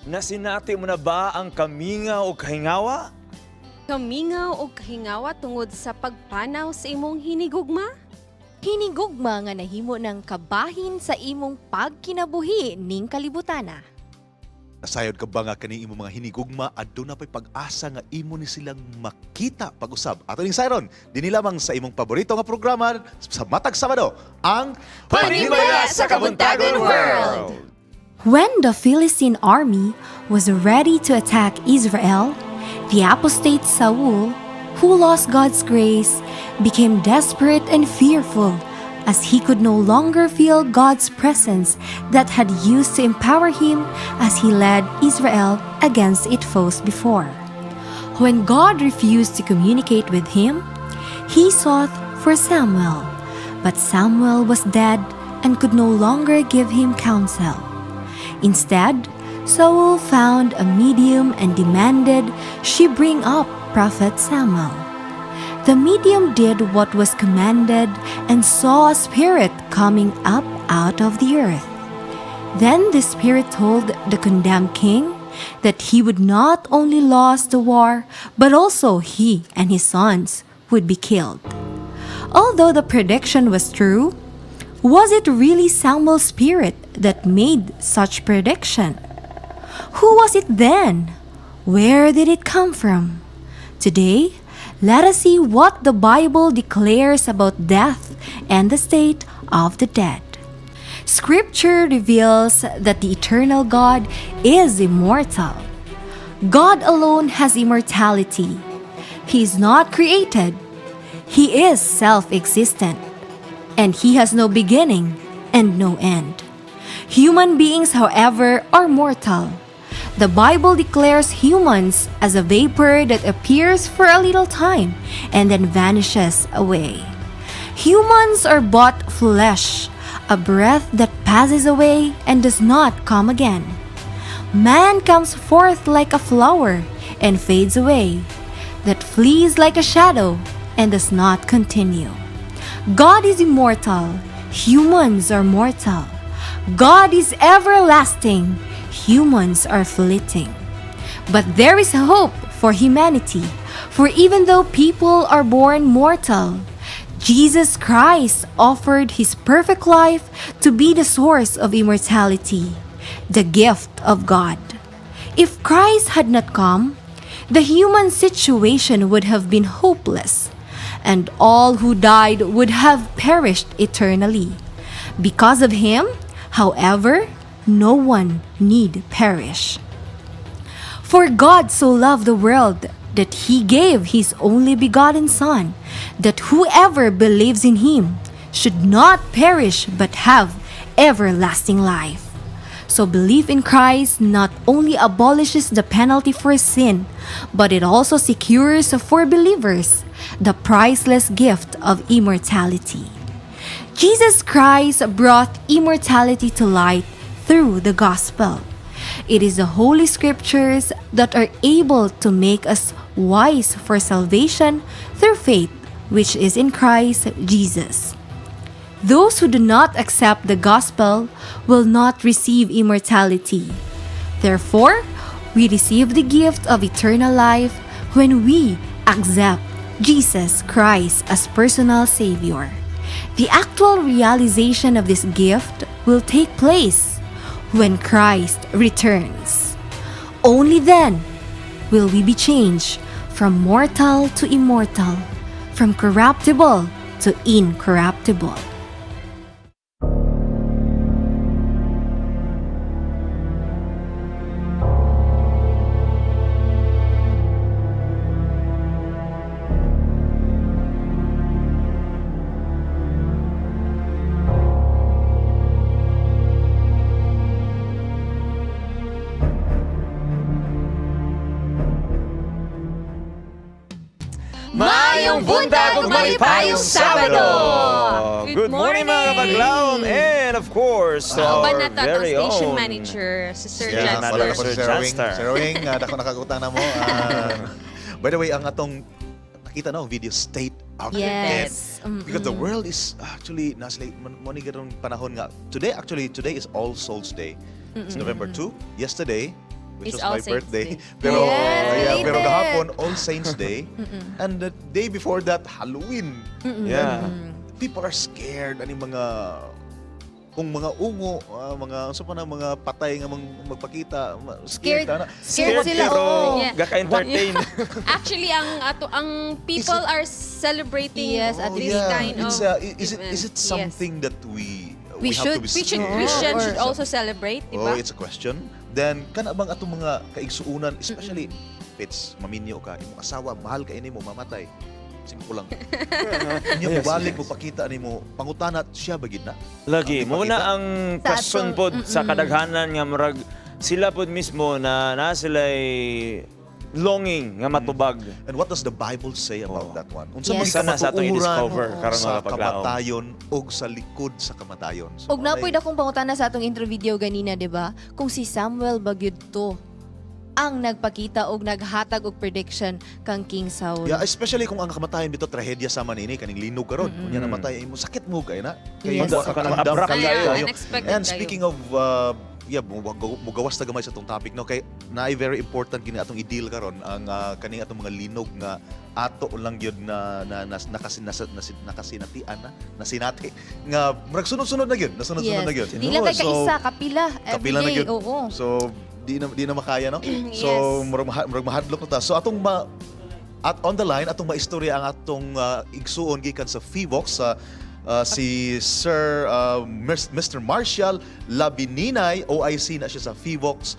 Nasinati mo na ba ang kamingaw o kahingawa? Kamingaw og kahingawa tungod sa pagpanaw sa imong hinigugma? Hinigugma nga nahimo ng kabahin sa imong pagkinabuhi ning kalibutana. Nasayod ka ba nga kani imong mga hinigugma, aduna pa'y pag-asa nga imo ni silang makita pag-usab? Ato ning sayron, dinhi lamang sa imong paborito nga programa sa matag Sabado, ang Panimaya sa Kabuntagon World! When the Philistine army was ready to attack Israel, the apostate Saul, who lost God's grace, became desperate and fearful as he could no longer feel God's presence that had used to empower him as he led Israel against its foes before. When God refused to communicate with him, he sought for Samuel, but Samuel was dead and could no longer give him counsel. Instead, Saul found a medium and demanded she bring up Prophet Samuel. The medium did what was commanded and saw a spirit coming up out of the earth. Then the spirit told the condemned king that he would not only lose the war, but also he and his sons would be killed. Although the prediction was true, was it really Samuel's spirit that made such prediction? Who was it then? Where did it come from? Today, let us see what the Bible declares about death and the state of the dead. Scripture reveals that the eternal God is immortal. God alone has immortality. He is not created. He is self existent. And he has no beginning and no end. Human beings, however, are mortal. The Bible declares humans as a vapor that appears for a little time and then vanishes away. Humans are but flesh, a breath that passes away and does not come again. Man comes forth like a flower and fades away, that flees like a shadow and does not continue. God is immortal, humans are mortal. God is everlasting, humans are fleeting. But there is hope for humanity, for even though people are born mortal, Jesus Christ offered his perfect life to be the source of immortality, the gift of God. If Christ had not come, the human situation would have been hopeless, and all who died would have perished eternally. Because of him, however, no one need perish. For God so loved the world that he gave his only begotten Son, that whoever believes in him should not perish but have everlasting life. So belief in Christ not only abolishes the penalty for sin, but it also secures for believers the priceless gift of immortality. Jesus Christ brought immortality to light through the gospel. It is the Holy Scriptures that are able to make us wise for salvation through faith, which is in Christ Jesus. Those who do not accept the gospel will not receive immortality. Therefore, we receive the gift of eternal life when we accept Jesus Christ as personal Savior. The actual realization of this gift will take place when Christ returns. Only then will we be changed from mortal to immortal, from corruptible to incorruptible. Maayong buntag ug malipayong Sabado! Good Good morning, mga morning! kabaglawom! And of course, to Kauban our na to atong very station own manager, si Sir Yeah, Jasper. wala na po si Sir Sir Wing. Jasper. Sir Wing, dako nakagutang na mo. By the way, ang atong nakita na ang video, State of the Dead. Yes. Because the world is actually nasa mo ni ganung panahon nga. Today actually, today is All Souls Day. It's November 2. Yesterday which Is was All my Saints birthday. Day. Pero Yes, yeah, pero related. gahapon, All Saints Day, and the day before that, Halloween. People are scared ani mga kung mga ungo, mga unsa pa na mga patay nga magpakita, scared, Scared- ta na. scared sila, pero oo. gaka-entertain. Actually, ang ato ang people are celebrating Yes, at this kind It's, of is it event. Yes. something that we We have to should- be We should scared? Christian Or- should also celebrate, di Oh, ba? it's a question. Then kana bang atong mga kaigsuunan, especially it's maminyo ka, imong asawa mahal ka ini mo, mamatay. Simple lang. Inya mobalik mo pakita nimo, pangutana siya ba gid na? Lagi Ang mo na ipakita. ang question pod sa kadaghanan nga murag sila pod mismo na na sila longing nga matubag. And what does the Bible say about that one? Unsa Yes. man Sana sa atong kamatuoran i-discover karon sa mga paglaom. kamatayon og sa likod sa kamatayon. So, Og napoy walay- akong pangutana sa atong intro video ganina, di ba? Kung si Samuel ba gyud to ang nagpakita og naghatag og prediction kang King Saul. Yeah, especially kung ang kamatayon bitaw trahedya sama nini kaning linog karon. Unya namatay imo, sakit mo kay na. Kay wa ka Kanang kaandam abrupt kayo. kayo. Kayo. Unexpected And kayo. speaking of yeah, mugawas ta gamay sa atong topic, no, kay naay very important kini atong i-deal karon ang kaning atong mga linog nga ato lang gyud na na, na nakasin, nasa, nakasinatian na nasinati nga murag sunod-sunod na gyud, nasunod-sunod na gyud. Di lang kay So, kaisa, kapila. Every kapila na day. gyud. Oo. So di na makaya, no? So murag mahadlok na ta. So atong ma at on the line atong maistorya ang atong igsuon gikan sa Phivolcs sa si Sir Mr. Martial Labininay, OIC na siya sa Phivolcs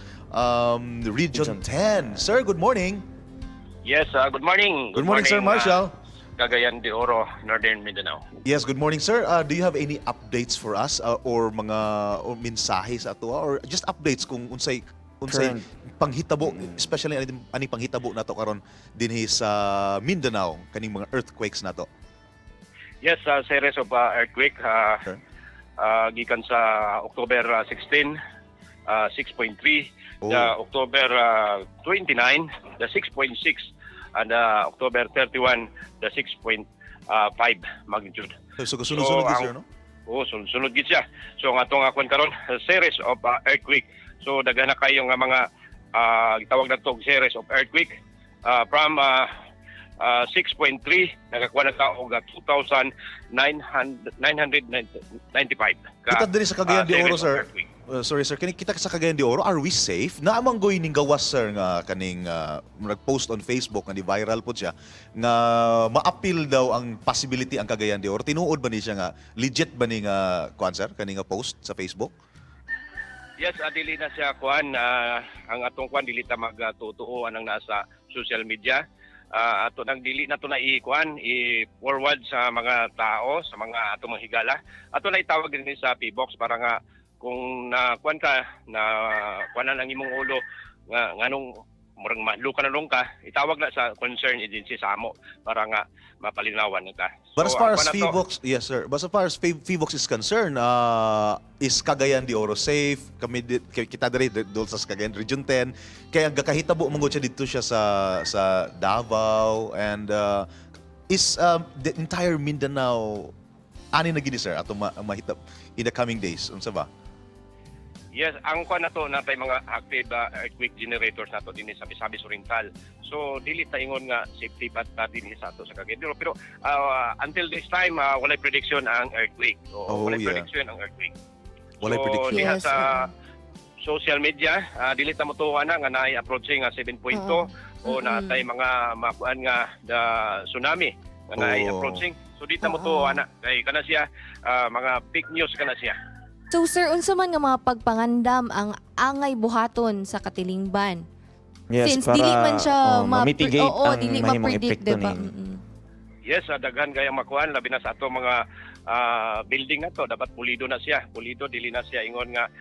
Region Region 10. Sir, good morning. Yes, good morning. Good morning, Sir Martial. Cagayan de Oro, Northern Mindanao. Yes, good morning, sir. Do you have any updates for us or mga or mensahe sa ato or just updates kung unsay Current. panghitabo, especially ani panghitabo nato karon dinhi sa Mindanao kaning mga earthquakes nato? Yes, series of earthquake gikan sa October 16, 6.3, the October 29, the 6.6, and October 31, the 6.5 magnitude. So sunod-sunod So, gyud, sir, no? Oh, sunod gid siya. So ang atong kuan karon, series of earthquake. So daghan na kayo nga mga gitawag na to og series of earthquake from 6.3 nakakuha na ta og 2,995 ka Kita diri sa Cagayan de series Oro, of sir. earthquake. Sorry sir, kini kita sa Cagayan de Oro, are we safe? Naamang goy ning gawas, sir, nga kaning nag-post on Facebook nga ni viral po siya nga maapil daw ang possibility ang Cagayan de Oro. Tinuod ba ni siya nga legit ba ni nga kuan, sir, kaning nga post sa Facebook? Yes, dili na siya kuan, ang atong kuan dili ta magtutuo anang nasa social media. Ato nang dili na to na i-kuan, i-forward sa mga tao, sa mga atong mga higala. Ato na itawag din sa Phivolcs para nga kung na kuan ka na kuan na ang imong ulo nga nganong murag mahlo ka na lang ka, itawag na sa concern agency sa amo para nga mapalinawan ka. But as far ang as kuan na to- Phivolcs, yes sir. But as far as Phivolcs is concerned, is Cagayan de Oro safe? Kami kita diri dol sa Cagayan Region 10. Kaya ang gakahitabo man gud siya didto siya sa Davao and is the entire Mindanao ani na gini, sir, ato mahitabo in the coming days, unsa ba? Yes, ang kuan nato natay mga active earthquake generators nato dinhi sa Misamis Oriental. So dili ta ingon nga safety pa ta dinhi sa ato sa Cagayan de Oro. Pero until this time walay prediction ang earthquake. O, walay prediction ang earthquake. Walay So, prediction. diha sa social media, dili ta motuwa na nga naay approaching nga 7.2 o natay mga makuan nga the tsunami nga naay approaching. So di ta motuwa na kay kana siya mga fake news kana siya. So sir, unsa man nga mga pagpangandam ang angay buhaton sa katilingban? Yes, Since para dili man siya oh, ma-mitigate oo, ang dili mahimong ma-predict, epekto diba? niini. Yes, daghan kayang makuan labi na sa ato mga building na to, dapat pulido na siya. Pulido dili na siya ingon nga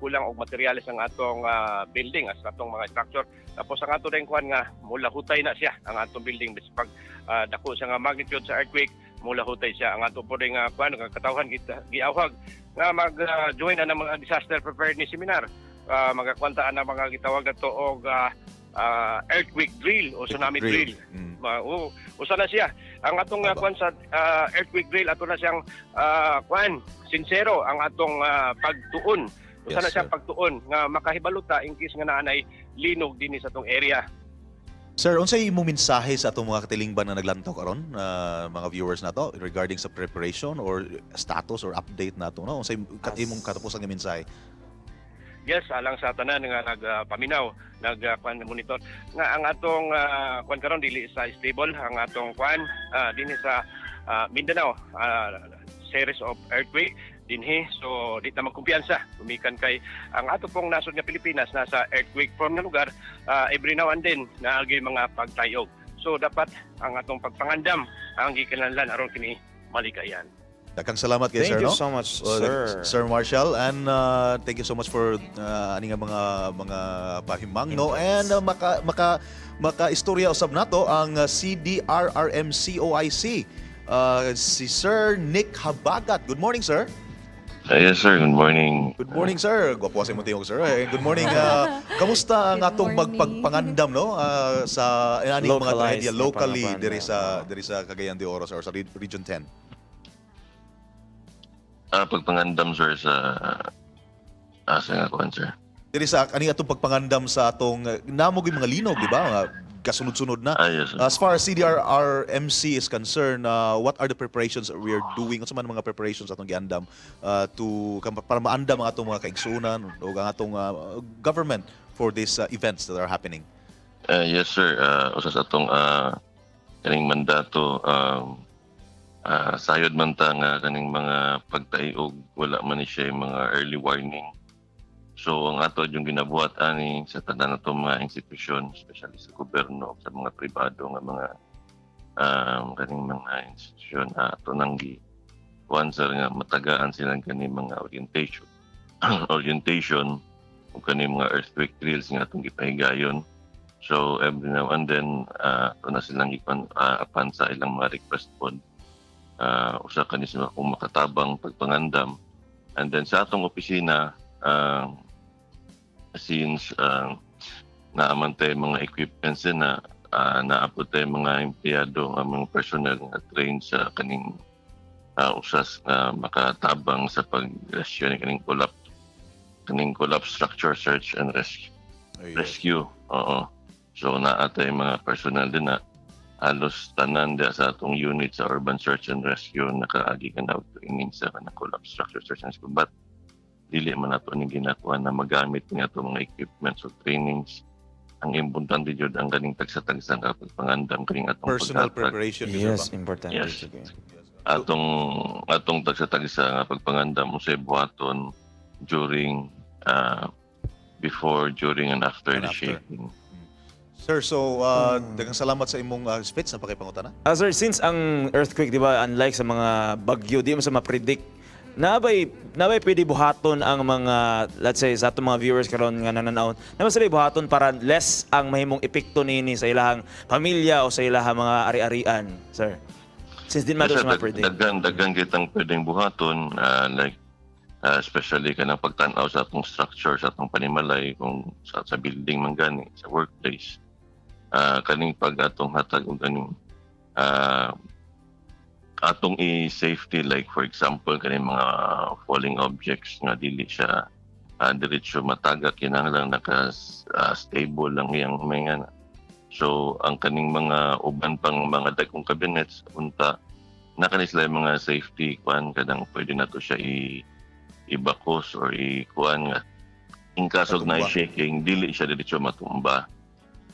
kulang og materyales ang atong building as atong mga structure. Tapos ang ato din kuan nga mulahutay na siya ang atong building bis pag dako siya nga magnitude sa earthquake, mulahutay siya ang ato po ring kuan nga katawhan kita giawhag nga mag-join na ng mga disaster preparedness seminar. Magakuantaan na mga gitawag nato og earthquake drill o tsunami drill. Oo, usa na siya. Ang atong kuan sa earthquake drill ato na siyang kuan sincero ang atong pagtuon Usa Yes, na siya sir. pagtuon nga makahibalo ta in case nga naanay linog dinhi sa atong area. Sir, unsay imong mensahe sa atong mga katilingban na naglantaw karon, mga viewers nato, regarding sa preparation or status or update nato, no? Unsay imong katapusan nga mensahe? Yes, alang sa tanan nga nagpaminaw, nag kuan, monitor nga ang atong kuan karon dili sa stable ang atong kuan dinhi sa Mindanao, series of earthquake dinhi, so di ta magkumpiyansa gumikan kay ang ato pong nasod nga Pilipinas nasa earthquake prone nga lugar. Every now and then naagay mga pagtayog, so dapat ang atong pagpangandam ang gikinahanglan aron kini malikayan. Daghang salamat kay Thank sir, you no? so much, Well, sir. Sir Marshall, and thank you so much for ani nga mga pahimang, no? Inputs. And maka istorya usab nato ang CDRRMCOIC, si Sir Nick Habagat. Good morning, sir. Yes, sir. Good morning. Good morning, sir. Gwapo sa imong tingog, sir. Eh, good morning. Kamusta ang Good atong morning. magpagpangandam, no, sa ani mga Localized trahedya na locally pangapanda. diri sa Cagayan de Oro, sir, or sa Region 10? Pagpangandam, sir, sa asa nga kuan, sir. Diri sa ani atong pagpangandam sa atong namo gyud mga linog, di ba? Mga kasunod-sunod na. Yes, sir. As far as CDRRMC is concerned, what are the preparations we are doing? Unsa man ang mga preparations atong giandam to para maandam ang atong mga kaigsuonan o ang atong government for these events that are happening? Yes, sir. Usa sa atong kaning mandato, sayod man ta nga kaning mga pagtaiog wala man ni siya yung mga early warning. So ang ato yung ginabuhat ani sa tanan nato mga institusyon, especially sa gobyerno, sa mga pribado nga mga kaning mga institusyon, ato nang gi kuan, sir, nga matagaan silang kaning mga orientation ug kaning mga earthquake drills nga atong gipahigayon. So every now and then, ato na silang gikuan apan sa ilang mga request pod. Usa kani sila kung makatabang pagpangandam. And then sa atong opisina, since naaman tayo mga equipments din na naabot tayo mga empleyado, ang mga personnel nga trained sa kaning usas nga makatabang sa pag-rescue ni kaning collapse structure search and rescue. Ayun. Rescue. Oo. So naa tay mga personnel din na halos tanan diya sa atong unit sa Urban Search and Rescue nakaagi ka na og training sa kanang collapse structure search and rescue. But dili man nato ni ginakuha na magamit nga ato mga equipments o trainings. Ang importante jud ang kaning tagsa-tagsa nga pagpangandam kaning atong Personal paghatag. preparation, sir, Yes, ba? importante. Yes. Sige. Atong tagsa-tagsa nga pagpangandam, unsay buhaton during, before, during and after And the after. shaking. Sir, so daghang salamat sa imong speech na pakipangutana. Sir, since ang earthquake, di ba, unlike sa mga bagyo, di mo sa ma-predict, nabay pwede buhaton ang mga, let's say, sa atong mga viewers karon nga nananaw, nabay sila buhaton para less ang mahimong epekto niini sa ilahang pamilya o sa ilahang mga ari-arian, sir? Since di man Yes, to sir, sa ma-predict. Daghan kitang pwedeng buhaton, like especially kanang pagtan-aw sa atong structure sa atong panimalay, kung sa building man gani, sa workplace, kaning pag atong hatag og kaning atong i-safety, like for example kaning mga falling objects nga dili siya diretso mataga, kinahanglan naka stable lang iyang mga. So ang kaning mga uban pang mga dagkong cabinets unta na kani sila yung mga safety kuan, kanang pwede na to siya i ibakos or i kuan nga in kaso na Matumba. shaking, dili siya diretso matumba.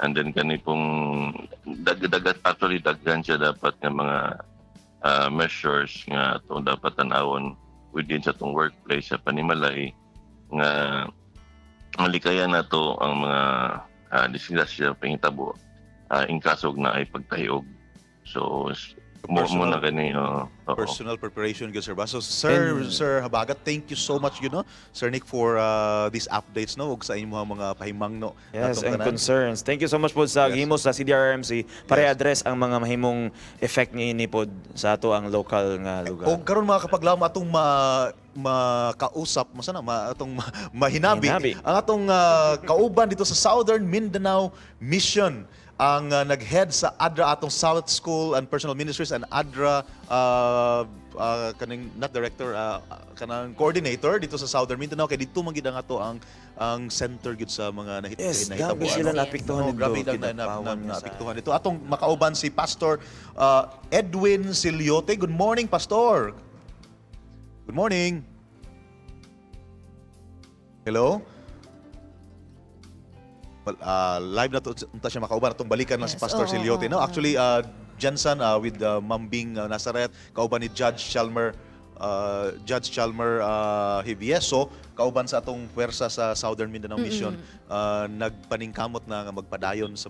And then kani pong dag actually daghan siya dapat nga mga measures nga atong dapat tan-awon within sa atong workplace, sa panimalay, nga malikayan nato ang mga disgrasya pangitabo in kaso na ay pagtayog. So mo na kani, oo. Personal preparation gyud, sir, ba? So sir, Sir Habagat, thank you so much, Sir Nick, for these updates, no, ug sa inyong mga pahimang, no. Yes, atong and tanan. concerns. Thank you so much po sa gihimo sa CDRMC para i-address ang mga mahimong effect niini pod sa ato ang local nga lugar. O karon, mga kapaglaom, atong makausap masana atong mahinabi, Mahinabi. ang atong kauban dito sa Southern Mindanao Mission, ang nag-head sa ADRA atong South School and Personal Ministries and ADRA kaning not director, kanang coordinator dito sa Southern Mindanao kay dito man gid ang ato ang center gid sa mga nahitabo. Grabe sila ano. naapektuhan Oo, nito. grabe lang na Kidapawan nga sa- naapektuhan dito. Atong makauban si Pastor Edwin Siliote. Good morning, Pastor. Good morning. Hello? Well, live na to unta siya makauban atong balikan lang si Yes, Pastor oo, Siliote, no? oo. Actually, Jensen with Mambing Nazareth, kauban ni Judge Chalmer Hibieso, kauban sa atong puwersa sa Southern Mindanao Mission, nagpaningkamot na nga magpadayon sa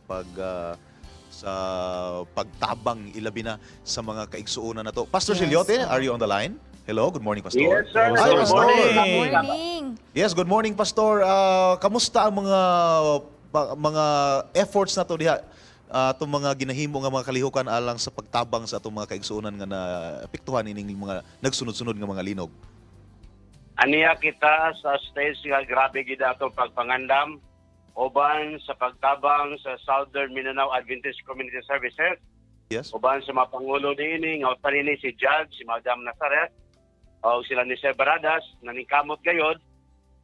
pagtabang ilabi na sa mga kaigsuonan na to. Pastor Siliote, oo. are you on the line? Hello, good morning, Pastor. Yes, sir. Hi, Good Pastor. morning. Good morning. Yes, good morning, Pastor. Kamusta ang mga efforts na to diha, atong mga ginahimo nga mga kalihukan alang sa pagtabang sa atong mga kaigsuonan nga naapektuhan ining mga nagsunod-sunod nga mga linog? Aniya kita sa stage nga grabe gid atong pagpangandam uban sa pagtabang sa Southern Mindanao Adventist Community Services, uban sa mga pangulo niini nga usa nini si Judge si Madam Nazareth o sila ni Sir Baradas naningkamot gayod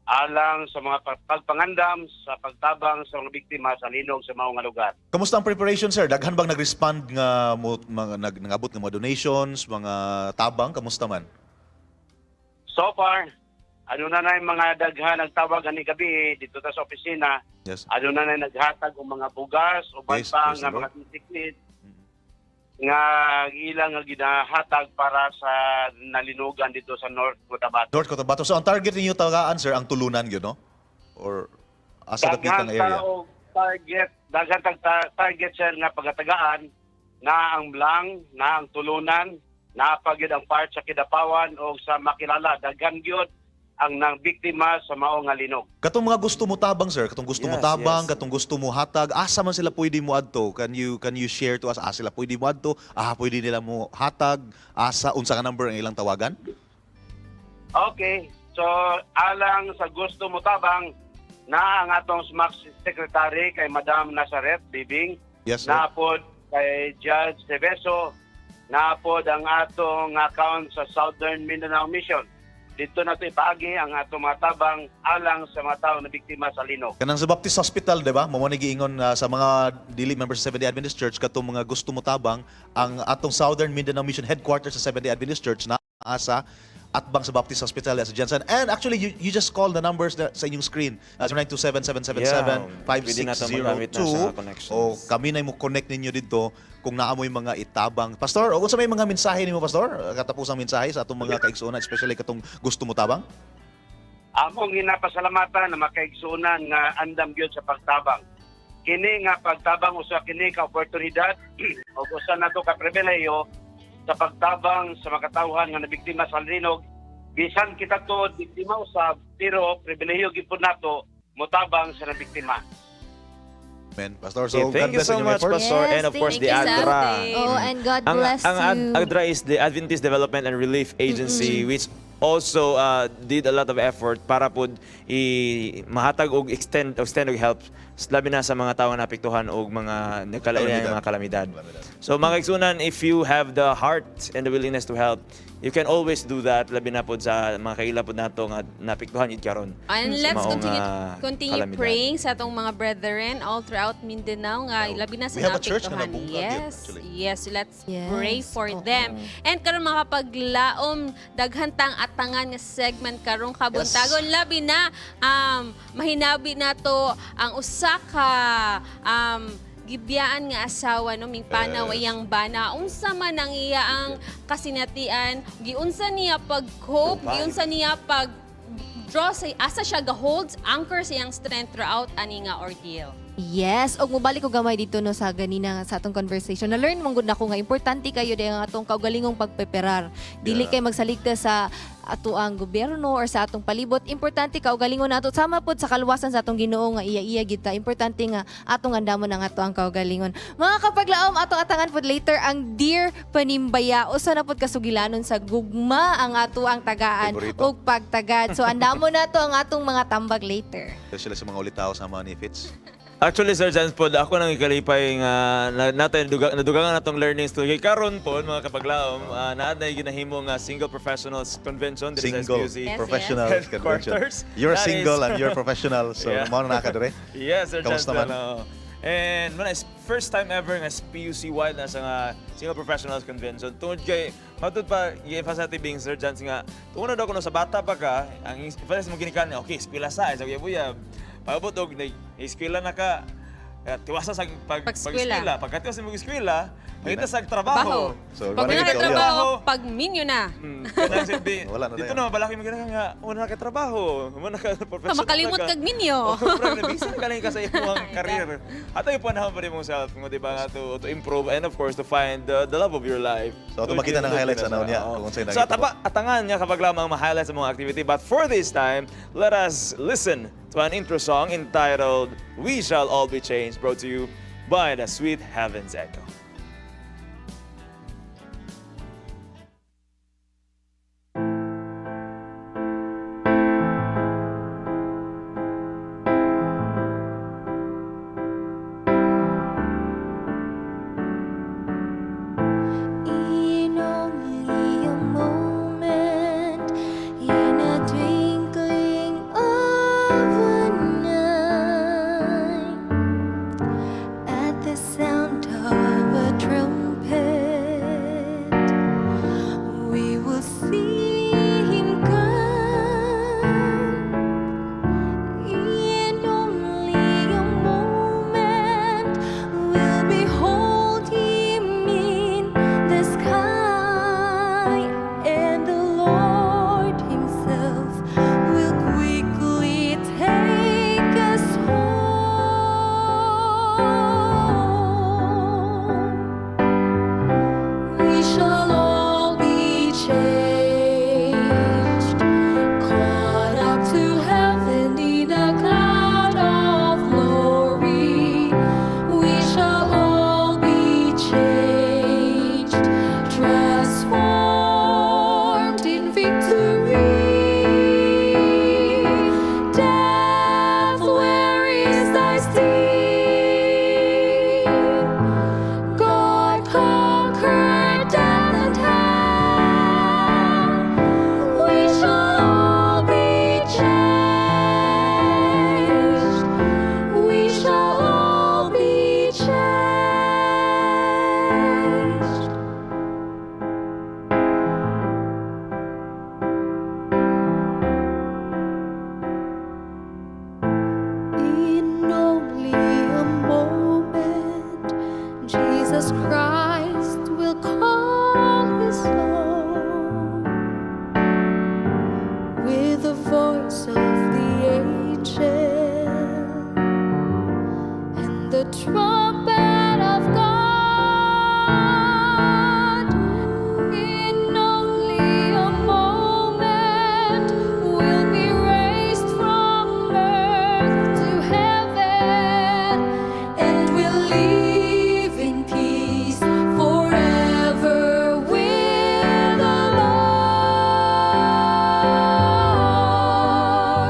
alang sa mga pagpangandam sa pagtabang sa mga biktima sa linog sa mao nga lugar. Kamusta ang preparation, sir? Daghan bang nag-respond nga mo, mga nangabot nga mga donations, mga tabang? Kamusta man? So far, ano na yung mga daghan nagtawag ani gabi dito ta sa opisina, ano na naghatag og mga bugas o pa Praise nga the Lord. mga basic needs nga ilang nga ginahatag para sa nalinugan dito sa North Cotabato. North Cotabato. So ang target ninyo tagaan, sir, ang tulunan gyud, no? Or asa dapita nga area? Daghan ta og target, daghan tag target, sir, nga pagatagaan na ang Blang, na ang Tulunan, na pa gyud ang part sa Kidapawan o sa Makilala. Daghan gyud ang nang biktima sa mao nga linog. Katong mga gusto mo tabang, sir, katong gusto mo tabang, katong gusto mo hatag, asa man sila pwede mo adto? Can you share to us asa sila pwede mo adto? Ah, pwede nila mo hatag, asa unsa ka number ang ilang tawagan? Okay. So, alang sa gusto mo tabang na ang atong SMAC Secretary kay Madam Nazareth Bibing, Yes, sir. naapod kay Judge Cebeso, naapod ang atong account sa Southern Mindanao Mission. Dito na ito ipaagi ang atong mga tabang alang sa mga tao na biktima sa linog. Kanang sa Baptist Hospital, di ba? Mao ni giingon sa mga dili members sa Seventh-day Adventist Church katong mga gusto mo tabang ang atong Southern Mindanao Mission headquarters sa Seventh-day Adventist Church na asa atbang sa Baptist Hospital sa Jensen. And actually, you just call the numbers na, sa inyong screen. 0927-777-5602. Yeah, pwede na ito magamit na sa connections. O kami na mo connect ninyo dito kung naamoy mga itabang. Pastor, o unsa may mga mensahe nimo, Pastor? Katapusang mensahe sa atong mga kaigsuonan, especially katong gusto mo tabang? Among ginapasalamatan na makaigsuonan nga andam gyud sa pagtabang. Kini nga pagtabang usa kini ka oportunidad o usa nato ka pribilehiyo sa pagtabang sa makatawhan nga nabiktima sa linog. Bisan kita tuod biktima usab, pero pribilehiyo gyud pud nato motabang sa nabiktima. Amen. Pastor, so Okay, thank God you bless so in your much, efforts. Pastor. Yes, And of course, thank the you sa ADRA. update. Oh, and God bless Ang you. ADRA is the Adventist Development and Relief Agency, which also did a lot of effort para pod i mahatag og extend og help labi na sa mga tawo nga naapektuhan og mga nagkalain mga kalamidad. So mga kaigsuonan, if you have the heart and the willingness to help, you can always do that labi na pod sa mga kaila pod nato nga naapektuhan gid karon And sa let's maong, continue continue kalamidad. praying sa atong mga brethren all throughout Mindanao nga labi na sa We have a church nga naapektuhan. nabungkag yun, Yes. actually. Yes, let's pray for Oo. them. And karon mga kapaglaom, daghan tang atangan nga segment karong kabuntagon, labi na mahinabi nato ang usa ka gibiyaan nga asawa, no, mingpanaw iyang bana, unsa man ang iya ang kasinatian, giunsa niya pag-cope, giunsa niya pag draw sa asa siya ga holds anchor sa iyang strength throughout ani nga ordeal. Yes, og mobalik ko gamay dito, no, sa ganina nga sa atong conversation. Na-learn man gud nako nga importante kayo di ang atong kaugalingong pagpreparar. Dili kay magsaligta sa ato ang gobyerno or sa atong palibot. Importante kaugalingon nato sama pod sa kaluwasan sa atong Ginoo nga iya-iya gid ta. Importante nga atong andamon ang ato ang kaugalingon. Mga kapaglaom, atong atangan pod later ang Dear Panimbaya. Usa na pod kasugilanon sa gugma ang ato ang tagaan Favorito. ug pagtagad. So andamon nato ang atong mga tambag later. Sila sa mga ulitaw sama ni Fitz. Actually, Sir Jans po, ako nang ikalipay nga na, natin nadugangan natong learnings to. Kay karon po, mga kapaglaom, naa na ginahimo nga Single Professionals Convention diri sa Single SPUC. Professional Convention. Headquarters. You're That single is- and you're professional, so mao na ka dire. Yes, Sir Kamusta Jans. man? Oo. And muna, is first time ever nga SPUC-wide na sa nga Single Professionals Convention. Tungod kay, matud pa, i-emphasize natin being Sir Jans nga, tungod na daw kuno sa bata pa ka, ang emphasize mo ginikan, okay, eskwela sa uyab-uyab. Pagabot og, eskwela na ka, tiwasa sa Pag-eskwela. pag-eskwela. Pagkatiwas mo eskwela, pagkita sa trabaho. So, Pag wala wala na na ikaw, trabaho, pag minyo na. Kanang silbi, Wala na dito tayo. na mabalaki mo ginagawa nga, wala na ka trabaho, wala na ka professional. Makalimot na ka. kag minyo. Oh, pero nabisa na galing ka sa imong career. At ay panahon pa rin mong self mo, di ba, nga, to improve and of course to find the love of your life. So, ato makita ng highlights na anaw niya, Oo. kung unsay So, nakita ataba, atangan niya kapag lamang ma-highlights sa mga activity. But for this time, let us listen to an intro song entitled "We Shall All Be Changed," brought to you by the Sweet Heavens Echo. In only a moment, in a twinkling of an eye, at the sound of a trumpet, we will see him come. In only a moment, we'll behold him in the sky, and the Lord himself will quickly take us home. We shall all be changed, caught up to heaven in a cloud of glory. We shall all be changed, transformed in victory. Death, where is thy sting? God conquered death and hell. We shall all be changed. We shall all be changed. In only a moment, Jesus Christ will call his own with the voice of the angel and the trumpet of God. In only a moment, we'll be raised from earth to heaven, and we'll live in peace forever with the Lord.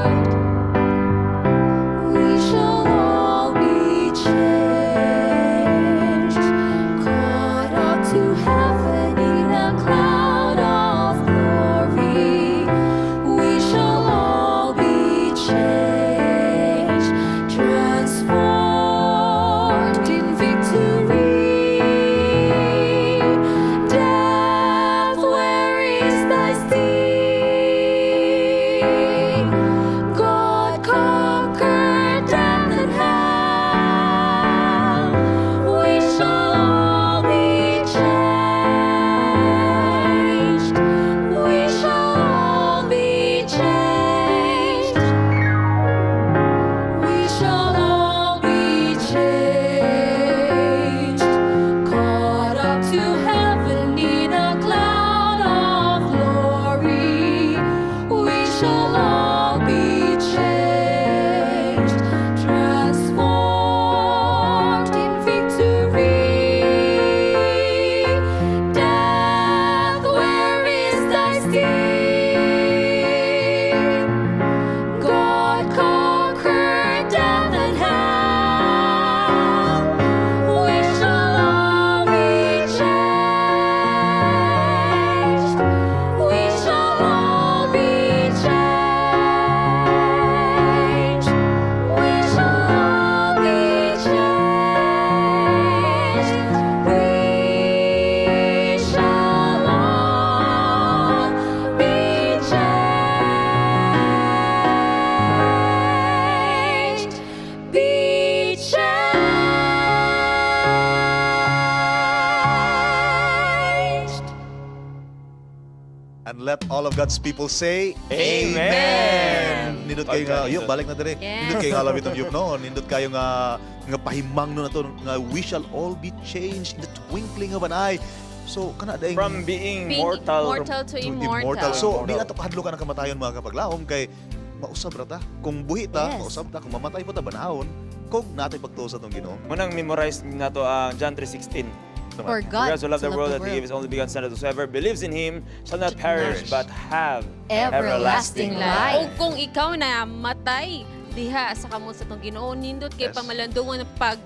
Let all of God's people say, Amen! Nindot kayo nga, Pagkanindot. yup, balik na dire. Yes. Nindot kayo nga lawit ng yup, no? Nindot kayo nga pahimang no na to, nga we shall all be changed in the twinkling of an eye. So, kana daing From being, Being mortal, mortal to to immortal. So, Immortal. di na to kahadlokan ang kamatayon, mga kapaglaom, kay mausab ra ta. Kung buhi ta, mausab ta. Kung mamatay po ta, banahon. Kung natay pagtuo sa atong Ginoo. Munang memorize nato ang John 3:16. For God For God so loved the so world that He gave His only begotten Son, that whosoever believes in Him shall not perish Perish. but have everlasting life. O kung ikaw na matay diha sa kamot sa atong Ginoo, nindot kay pamalandungon pag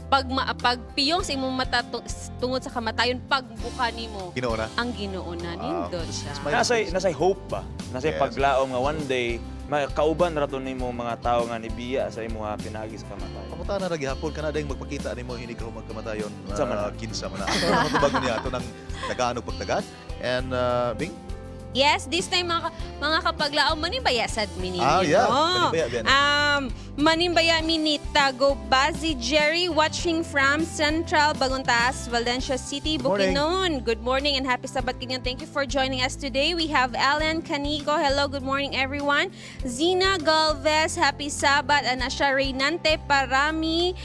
pagpiyong sa imong mata tungod sa kamatayon, pagbuka nimo Ginoo na. ang Ginoo na. Nindot siya. It's my Nasay hope ba? Nasay paglaom nga one day makauban ra to nimo mga tao nga nibiya sa imong pinagi sa kamatayon. Kamuta na ra gihapon kana dayong magpakita nimo hinig ka magkamatayon. Sa man na. Kinsa man na. Ato na matubag niya ato nang tagaan og pagtagad. And Bing? Yes, this time mga kapaglaom, manimbaya sad mi ninyo. Ah, yeah. Manimbaya, bien. Manimbaya mi ni Tago Bazi Jerry watching from Central Bagontas, Valencia City, Good morning. Bukidnon. Good morning and happy Sabbath kinyo. Thank you for joining us today. We have Alan Canico. Hello, good morning, everyone. Zina Galvez, happy Sabbath. Anasha Reynante Parami.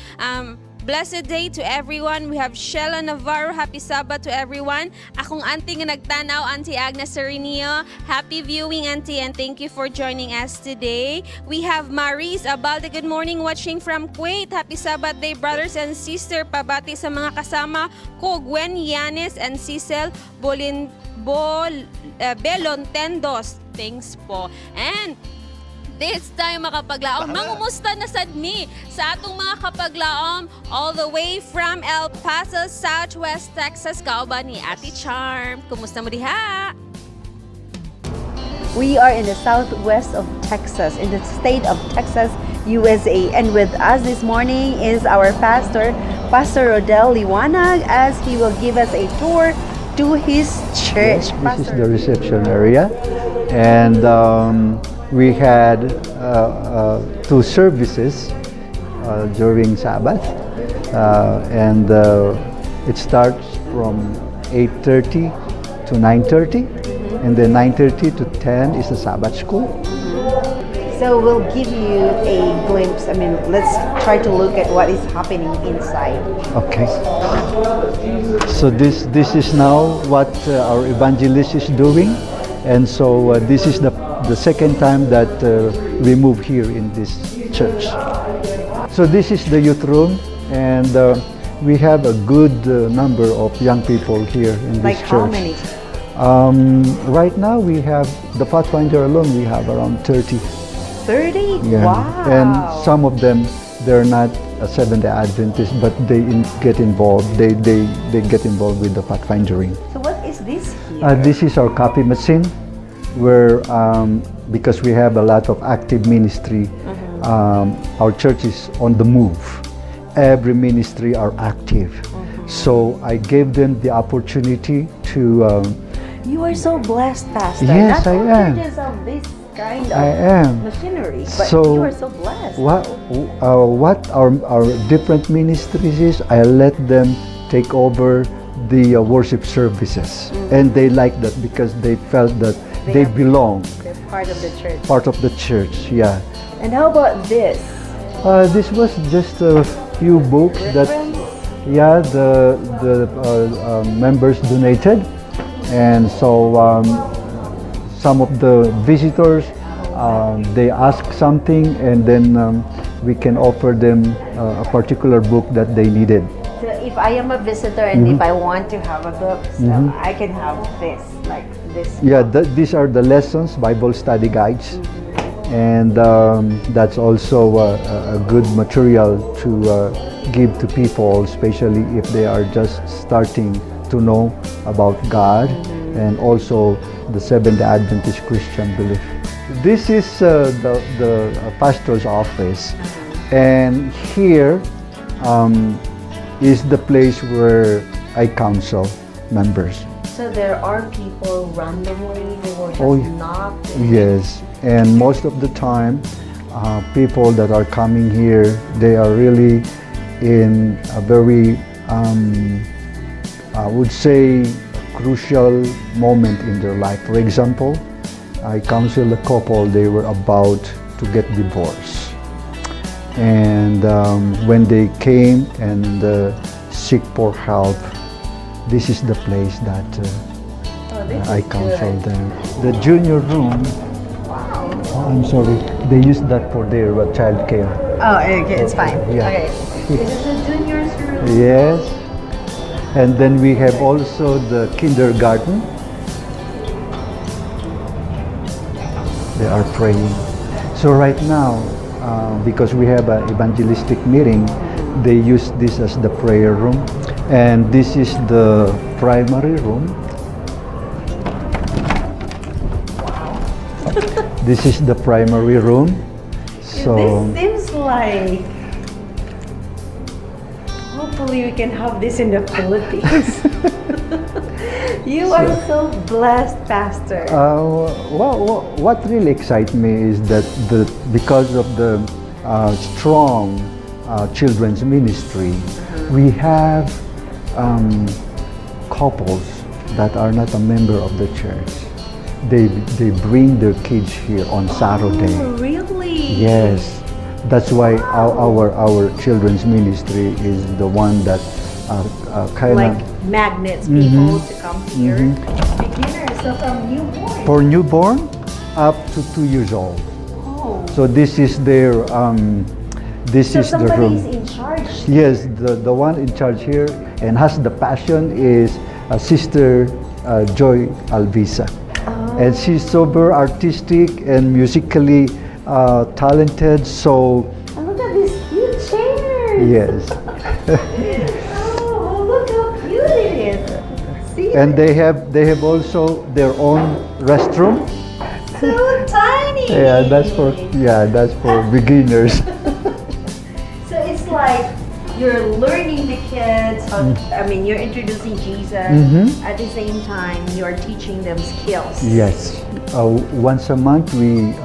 Blessed day to everyone. We have Shella Navarro. Happy Sabbath to everyone. Akong auntie nga nagtanaw, Auntie Agnes Serenio. Happy viewing, Auntie, and thank you for joining us today. We have Maris Abalde. Good morning, watching from Kuwait. Happy Sabbath day, brothers and sister. Pabati sa mga kasama ko, Gwen Yanes and Cecil Bolin Bol, Belontendos. Thanks po. And this time, makapaglaom, mangumusta na sad mi sa atong mga kapaglaom all the way from El Paso, Southwest Texas. Kauban ni Ate Charm. Kumusta mo diha? We are in the southwest of Texas, in the state of Texas, USA. And with us this morning is our pastor, Pastor Rodel Liwanag, as he will give us a tour to his church. Yes, this is the reception area, and we had two services during Sabbath, and it starts from 8:30 to 9:30, and then 9:30 to 10 is the Sabbath school. So we'll give you a glimpse. I mean, let's try to look at what is happening inside. Okay. So this is now what our evangelist is doing, and so this is the second time that we move here in this church. So this is the youth room, and we have a good number of young people here in this Like how church. many? Right now we have the Pathfinder alone. We have around 30. 30? Yeah. Wow. And some of them, they're not a Seventh-day Adventist, but they get involved. They get involved with the pathfindering. So what is this here? This is our copy machine, where because we have a lot of active ministry, our church is on the move. Every ministry are active. So I gave them the opportunity to. You are so blessed, Pastor. Yes, Not I all am. churches have this kind of I am. machinery, but So, you are so blessed. What our different ministries is, I let them take over the worship services. And they like that because they felt that they belong, They're part of the church. Part of the church, yeah. And how about this? This was just a few books that, yeah, the members donated. And so some of the visitors, they ask something and then we can offer them a particular book that they needed. So if I am a visitor and if I want to have a book, so I can have this, like this. Yeah, these are the lessons, Bible study guides. And that's also a good material to give to people, especially if they are just starting to know about God and also the Seventh-day Adventist Christian belief. This is the pastor's office, and here is the place where I counsel members. So there are people randomly who will just Oh, yeah. knock. Yes, and most of the time, people that are coming here, they are really in a very, I would say, crucial moment in their life. For example, I counseled a couple, they were about to get divorced. And when they came and seek for help, this is the place that Oh, I counsel them. The junior room, oh, I'm sorry, they use that for their child care. Oh, okay, it's fine. Yeah. Okay. This is the junior's room. Yes. And then we have also the kindergarten. They are praying. So right now, because we have an evangelistic meeting, they use this as the prayer room. And this is the primary room. This is the primary room. So This seems like hopefully we can have this in the Philippines. You are so blessed, Pastor. Well, what really excites me is that because of the strong children's ministry, we have couples that are not a member of the church. They bring their kids here on Saturday. Oh, really? Yes, that's why our children's ministry is the one that kind of Like magnets people to come here. Beginners, so from newborn. For newborn up to 2 years old. Oh. So this is their this So is the somebody room. is in charge. Yes, the one in charge here and has the passion is Sister Joy Alvisa. And she's sober, artistic, and musically talented. So And look at these cute chairs. Yes. Oh, look how cute it is. See? And they have also their own restroom. So tiny. Yeah, that's for beginners. So it's like you're learning the kids how, I mean, you're introducing Jesus. At the same time, you're teaching them skills. Yes. Once a month we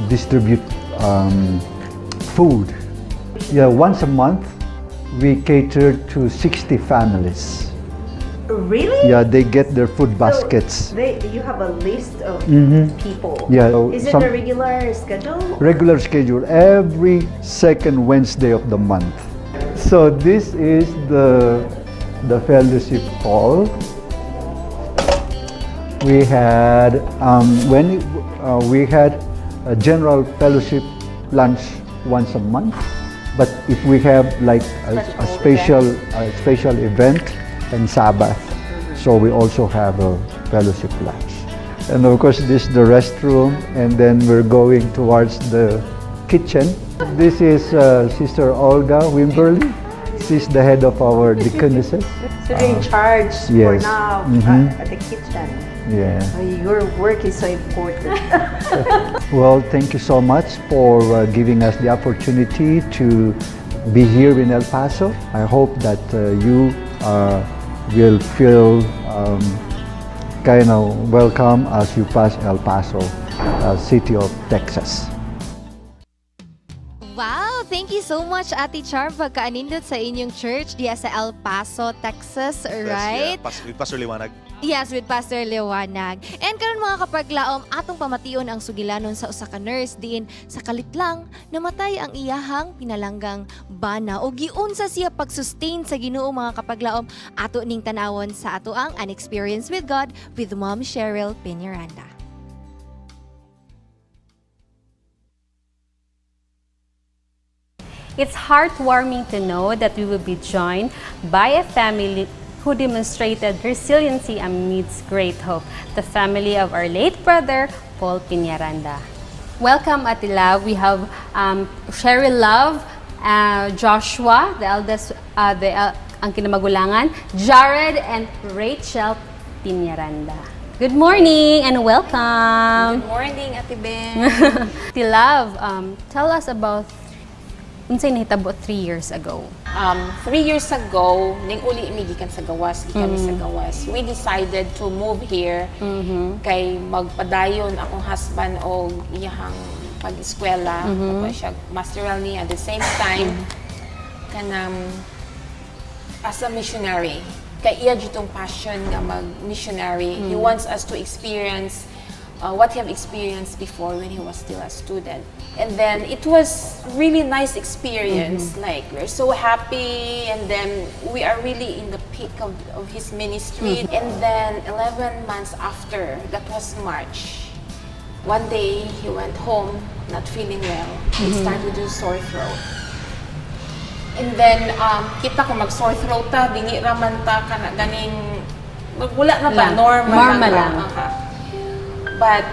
distribute food. Yeah, once a month we cater to 60 families. Really? Yeah, they get their food baskets. You have a list of people. Yeah, so Is it a regular schedule? Regular schedule every second Wednesday of the month. So this is the fellowship hall. We had when we had a general fellowship lunch once a month, but if we have like a special event and Sabbath, so we also have a fellowship lunch. And of course, this is the restroom, and then we're going towards the kitchen. This is Sister Olga Wimberly. She's the head of our deaconesses. So you're in charge for Yes. now at the kitchen. Yeah. Oh, your work is so important. Well, thank you so much for giving us the opportunity to be here in El Paso. I hope that you will feel kind of welcome as you pass El Paso, city of Texas. Wow! Thank you so much, Ate Charm, pagkaanindot sa inyong church diya sa El Paso, Texas, right? Yes, yeah. With Pastor Liwanag. Yes, with Pastor Liwanag. And karon, mga kapaglaom, atong pamation ang sugilanon sa usa ka nurse diin sa kalit lang namatay ang iyahang pinalanggang bana o giunsa siya pag-sustain sa Ginoo, mga kapaglaom. Ato ning tanawon sa ato ang An Experience with God with Mom Cheryl Peñaranda. It's heartwarming to know that we will be joined by a family who demonstrated resiliency amidst great hope, the family of our late brother, Paul Peñaranda. Welcome, Ate Love. We have Cheryl Love, Joshua, the eldest, ang kinamagulangan, Jared, and Rachel Peñaranda. Good morning and welcome. Good morning, Ate Ben. Ate Love, tell us about unsay nahitabo 3 years ago. 3 years ago, ning uli mi gikan sa gawas, gikan mi sa gawas. We decided to move here kay magpadayon akong husband og iyahang pag-eskwela, mm siya masteral niya at the same time kanang as a missionary. Kay iya jud tong passion nga mag-missionary. He wants us to experience what he have experienced before when he was still a student. And then it was really nice experience. Like, we're so happy and then we are really in the peak of his ministry. And then 11 months after, that was March, one day he went home not feeling well. He started with sore throat. And then, kita ko mag-sore throat ta, dili raman ta, kana ganing, wala na ba, Lang. Normal, Normal lang. Lang. Aha. But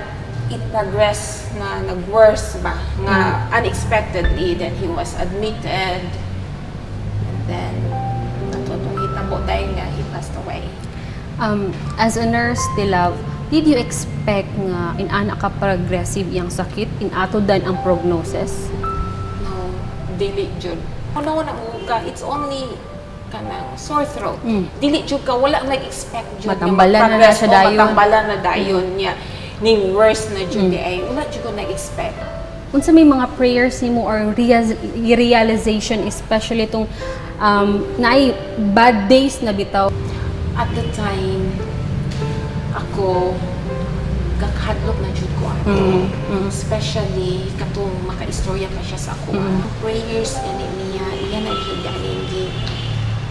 it progressed na nag-worse ba, nga unexpectedly. Then he was admitted. And then, natutong hitabo dahil nga he passed away. As a nurse, Tilav, did you expect nga inana ka progressive iyang sakit, inato dan ang prognosis? No, dili jud. Una na mo ka, it's only kanang sore throat. Dili jud ka, wala nag-expect jud nga Matambalan na na mag-progress siya o dayon. Matambalan na dayon niya. Ning worse na jud ay wala jud ko nag-expect. Unsa may mga prayers nimo or realization, especially itong naay bad days na bitaw? At the time, ako gakahadlok na jud ko ato. Especially katong makaistorya pa siya sa ako. Prayers gani niya, iya na jud ganing gi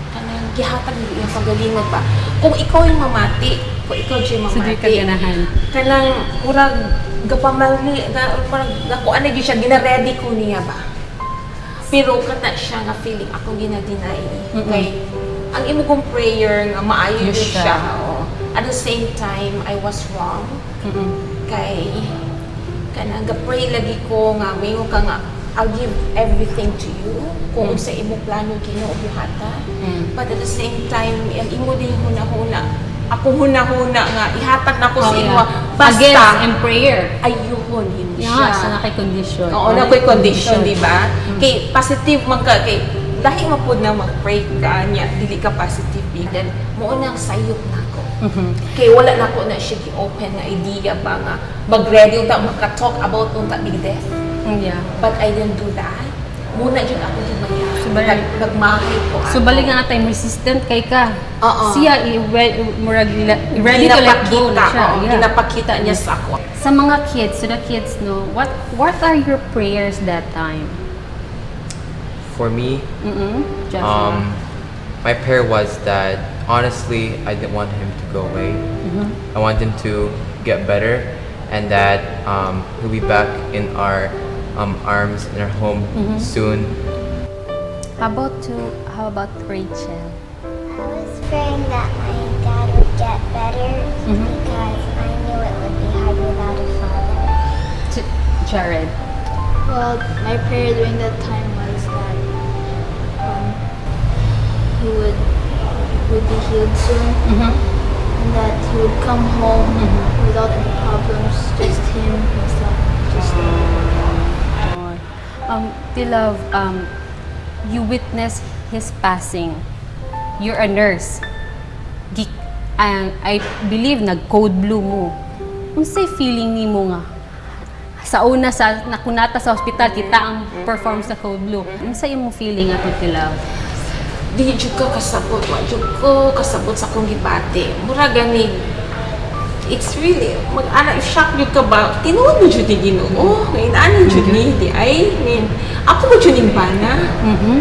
kanang gihatag ni iyang kagalingon ba. Kung ikaw yung mamati, kung ikaw jud So, di mamati. ka ganahan. Kanang murag gapamali ga murag nakuan na gyud siya, gina-ready ko niya ba. Pero kana siya nga feeling akong gina-deny. Kay ang imo kong prayer nga maayo Yun jud siya. siya. Oo. At the same time, I was wrong. Kay kanang ga-pray lagi ko nga moingon ka nga I'll give everything to you kung sa imong plano, Ginoo, buhata. But at the same time, ang imo din hunahuna, ako hunahuna nga ihatag nako sa Oh, imo basta Against and prayer. Ayuhon himo Yeah, siya. sa nakay condition. Oo, na ko'y condition, di ba? Kay positive man ka, kay lahi man pud na mag-pray ka niya, dili ka positive. Eh. Then, mao nang sayop nako. Kay wala na ko na siya gi-open nga idea ba nga mag-ready unta maka-talk about unta big death. But I didn't do that. Muna jud ako di maya. So, balik- Nagmahay ko. So balik nga time resistant kay ka. Oo. Siya murag ready to let go na Ginapakita, siya. oo, ginapakita niya sa ako. Sa mga kids, to the kids, no, what are your prayers that time? For me, Joshua. My prayer was that honestly, I didn't want him to go away. I want him to get better and that he'll be back in our arms, in our home soon. How about Rachel? I was praying that my dad would get better because I knew it would be hard without a father. Jared. Well, my prayer during that time was that he would be healed soon, and that he would come home without any problems, just him himself, just Tilav, you witnessed his passing. You're a nurse. I believe nag-code blue mo. Unsay feeling nimo nga sa una sa nakunata sa hospital kita ang perform sa code blue? Unsay imong feeling ato, Tilav? Di jud ko kasabot, wa jud ko kasabot sa akong gibati. Mura gani it's really mag ana shock jud ka ba, tinuod mo jud ni Ginoo, inani jud ni di ay nin ako mo jud ning bana,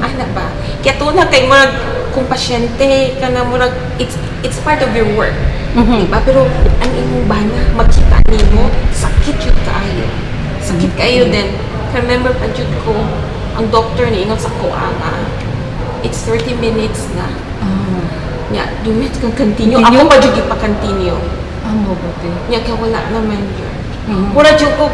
ana ba. Kaya tuna kay murag kung pasyente ka na, murag it's part of your work, di ba? Pero ang imong bana makita nimo, sakit jud kaayo, sakit kaayo. Then remember pa jud ko ang doctor ni ingon sa ko nga it's 30 minutes na nya dumit kang continue. Ako pa jud ipa-continue. Ah, mabuti. Nya kay wala naman yun. Wala jud ko,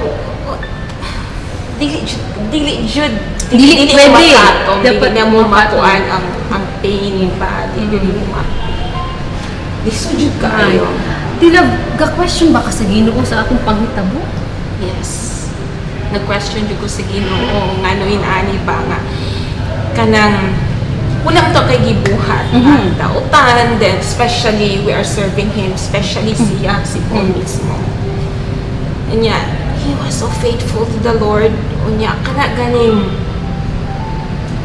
dili jud, dili jud Dili mo pwede. makatom, dili Dapat na mo makatom. matuan ang pain ba, dili mo ma lisod jud kaayo. Tila, ga-question ba ka sa Ginoo sa akong panghitabo? Yes. Nag-question jud ko sa Ginoo ngano inani ba nga kanang wala to kay gibuhat dautan. Then especially we are serving him, especially siya, si Paul mismo. Unya he was so faithful to the Lord. Unya kana ganing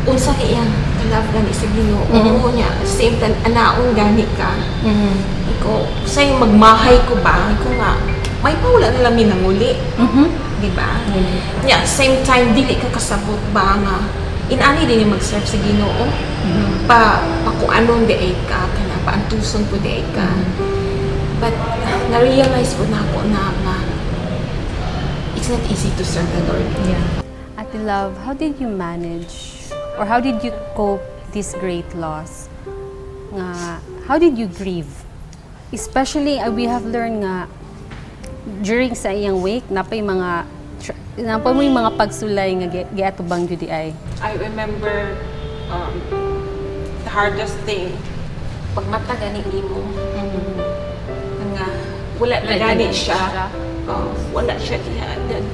unsa kay iyang Ka-love gani sa Ginoo niya. Same time, anaon gani ka. Iko, say magmahay ko ba? Iko nga, may pa wala na lang minanguli. Di ba? Yeah, same time, dili ka kasabot ba nga, inani din yung mag-serve sa Ginoo. Pa kung anong diay ka, kana, paantuson po diay ka. But, na-realize po na ako na, nga, it's not easy to serve the Lord. Ate Love, how did you manage or how did you cope this great loss? Nga, how did you grieve? Especially, we have learned nga during sa iyang wake, napay mga napay mo yung mga pagsulay nga giatubang jud ay. I remember the hardest thing, pagmata gani nimo, nga wala na Wala gani na siya. Siya. Oh, wala siya diha. Then,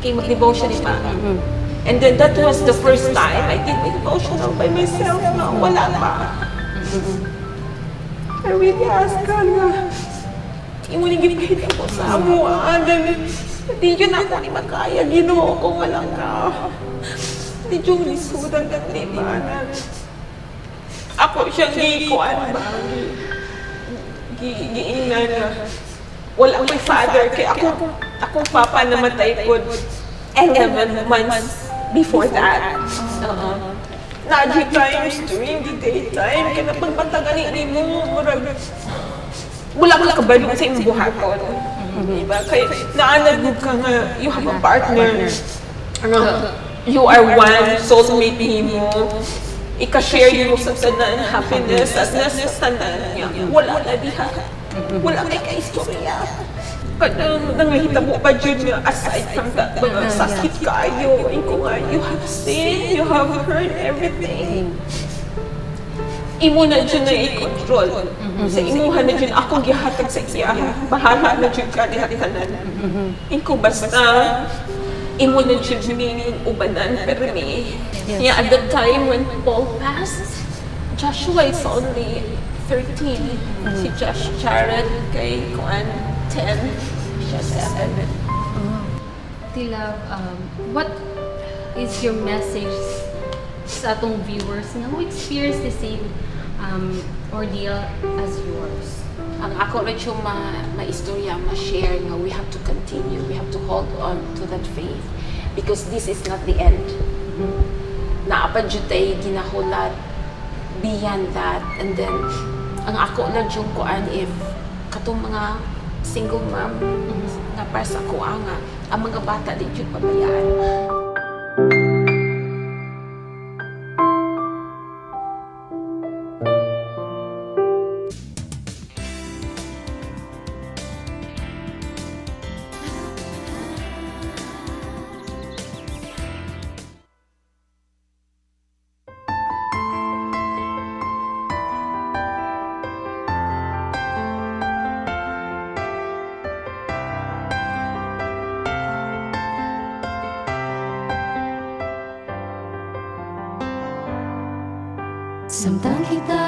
kay mag-devotion pa. And then that was the first time I did my devotional by myself. No, wala pa. I really asked God nga, imo ni gipahit ako sa amo. And then, di yun ako ni makaya, Ginoo, kung wala ka. Di yung lisudan ka, di ba? Ako siyang gikuan ba? Giingnan na wala ako'y father. Kaya akong papa namatay ko 11 months before that. Oo. Naa times during the daytime, kaya pagmata gani mo, murag, wala ka kabalo sa imong buhaton. Diba? Kaya naanad ka nga, you have a partner. Ano, you are one, soulmate nimo. Ika-share mo sa tanan happiness, sadness, tanan niya. Wala na diha. Wala kay ka-istorya. Kanang nangahitabo pa jud nga aside from that, mga sakit kaayo. Inko nga, you have seen, you have heard everything. Imo na jud na i-control. Sa imuha na jud ako gihatag sa iya. Bahala na jud ka diha tanan. Inko basta imo na jud ning ubanan permi. Yeah, at the time when Paul passed, Joshua is only 13. Si Josh Jared kay kuan 10, siya 7. Tila, what is your message sa atong viewers nga who experience the same ordeal as yours? Ang ako rin yung ma-istorya, ma-share nga we have to continue, we have to hold on to that faith because this is not the end. Naa pa jud tay ginahulat beyond that. And then, ang ako lang yung kuan if katong mga single mom nga para sa ako nga ang mga bata di jud pabayaan. Samtang kita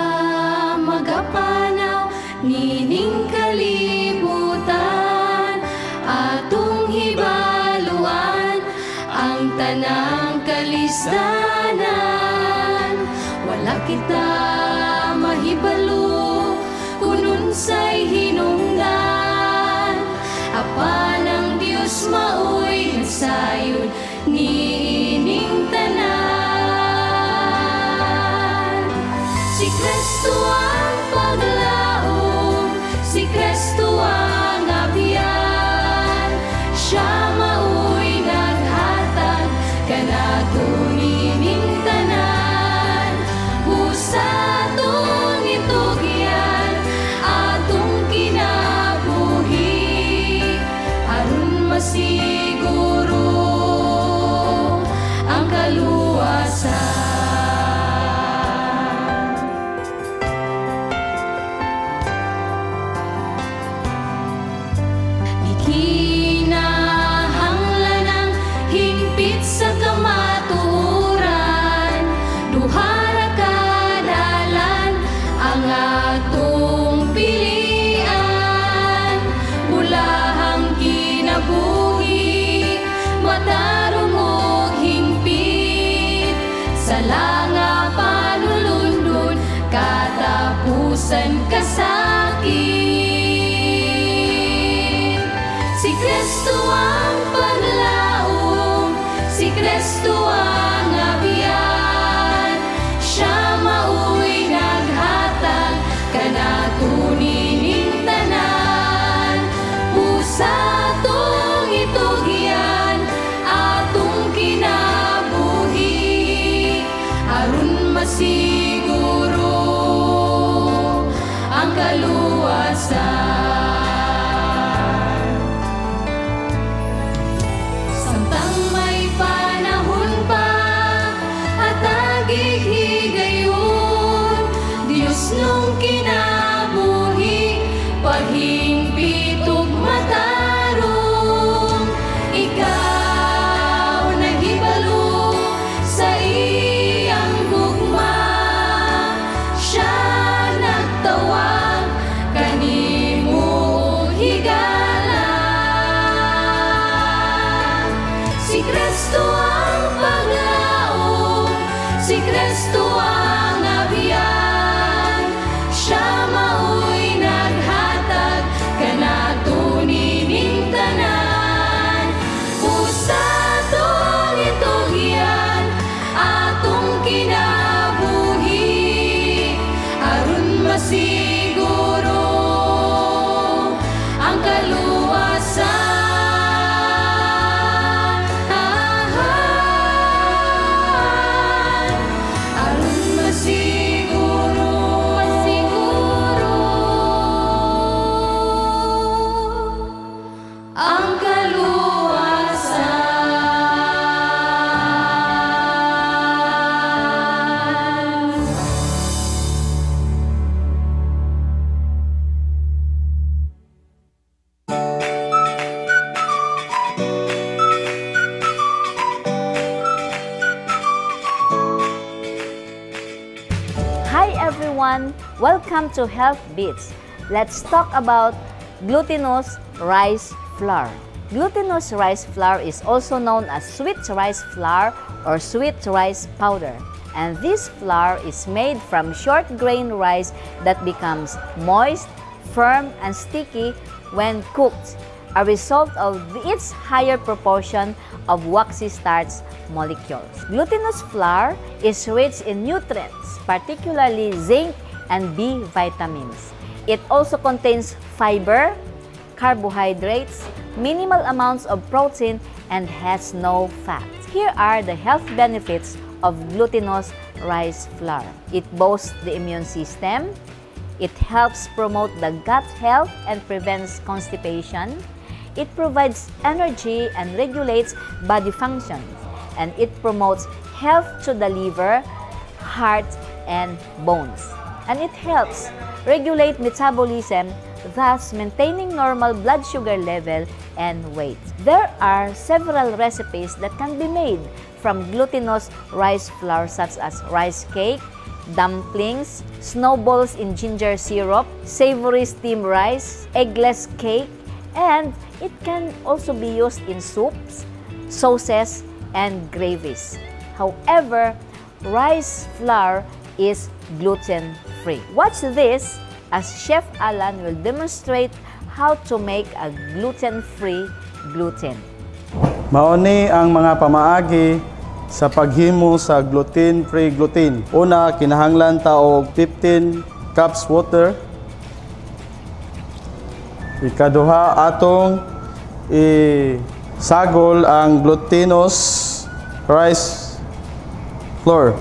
magapanaw nining kalibutan, atong hibaluan ang tanang kalisdanan. Wala kita mahibalo kung unsay hinungdan, apan ang Dios maoy nagsayod niining tanan. Si Kristo ang paglaom, si Kristo ang abyan. Siya maoy naghatag kanato nining tanan. Busa atong itugyan atong kinabuhi aron masiguro ang kaluwasan. Gikinahanglan ang hingpit sa kamatuoran, duha ra ka dalan ang atong pilian. Bulahang kinabuhi, matarong og hingpit sa langit. Ang paglaom, si Kristo ang abyan. Siya maoy naghatag kanato nining tanan. Busa atong itugyan atong kinabuhi aron masiguro ang kaluwasan. Samtang may panahon pa at higayon, Diyos nung kinabuhi, paghingpit ug matarong, ikaw naghibalo sa iyang gugma. Siya nagtawag kanimo og higala. Si Kristo ang paglaom, si Kristo ang abyan. Siya maoy naghatag kanato nining tanan. Usa atong itugyan atong kinabuhi aron masiguro ang kaluwasan. Aron masiguro, masiguro ang kaluwasan. Hi everyone! Welcome to Health Beats. Let's talk about glutinous rice flour. Glutinous rice flour is also known as sweet rice flour or sweet rice powder. And this flour is made from short grain rice that becomes moist, firm, and sticky when cooked, a result of its higher proportion of waxy starch molecules. Glutinous flour is rich in nutrients, particularly zinc and B vitamins. It also contains fiber, carbohydrates, minimal amounts of protein, and has no fat. Here are the health benefits of glutinous rice flour. It boosts the immune system. It helps promote the gut health and prevents constipation. It provides energy and regulates body functions. And it promotes health to the liver, heart, and bones. And it helps regulate metabolism, thus maintaining normal blood sugar level and weight. There are several recipes that can be made from glutinous rice flour, such as rice cake, dumplings, snowballs in ginger syrup, savory steamed rice, eggless cake, and it can also be used in soups, sauces, and gravies. However, rice flour is gluten-free. Watch this as Chef Alan will demonstrate how to make a gluten-free gluten. Mao ni ang mga pamaagi sa paghimo sa gluten-free gluten. Una, kinahanglan ta og 15 cups water. Ikaduha, atong isagol ang glutinous rice flour.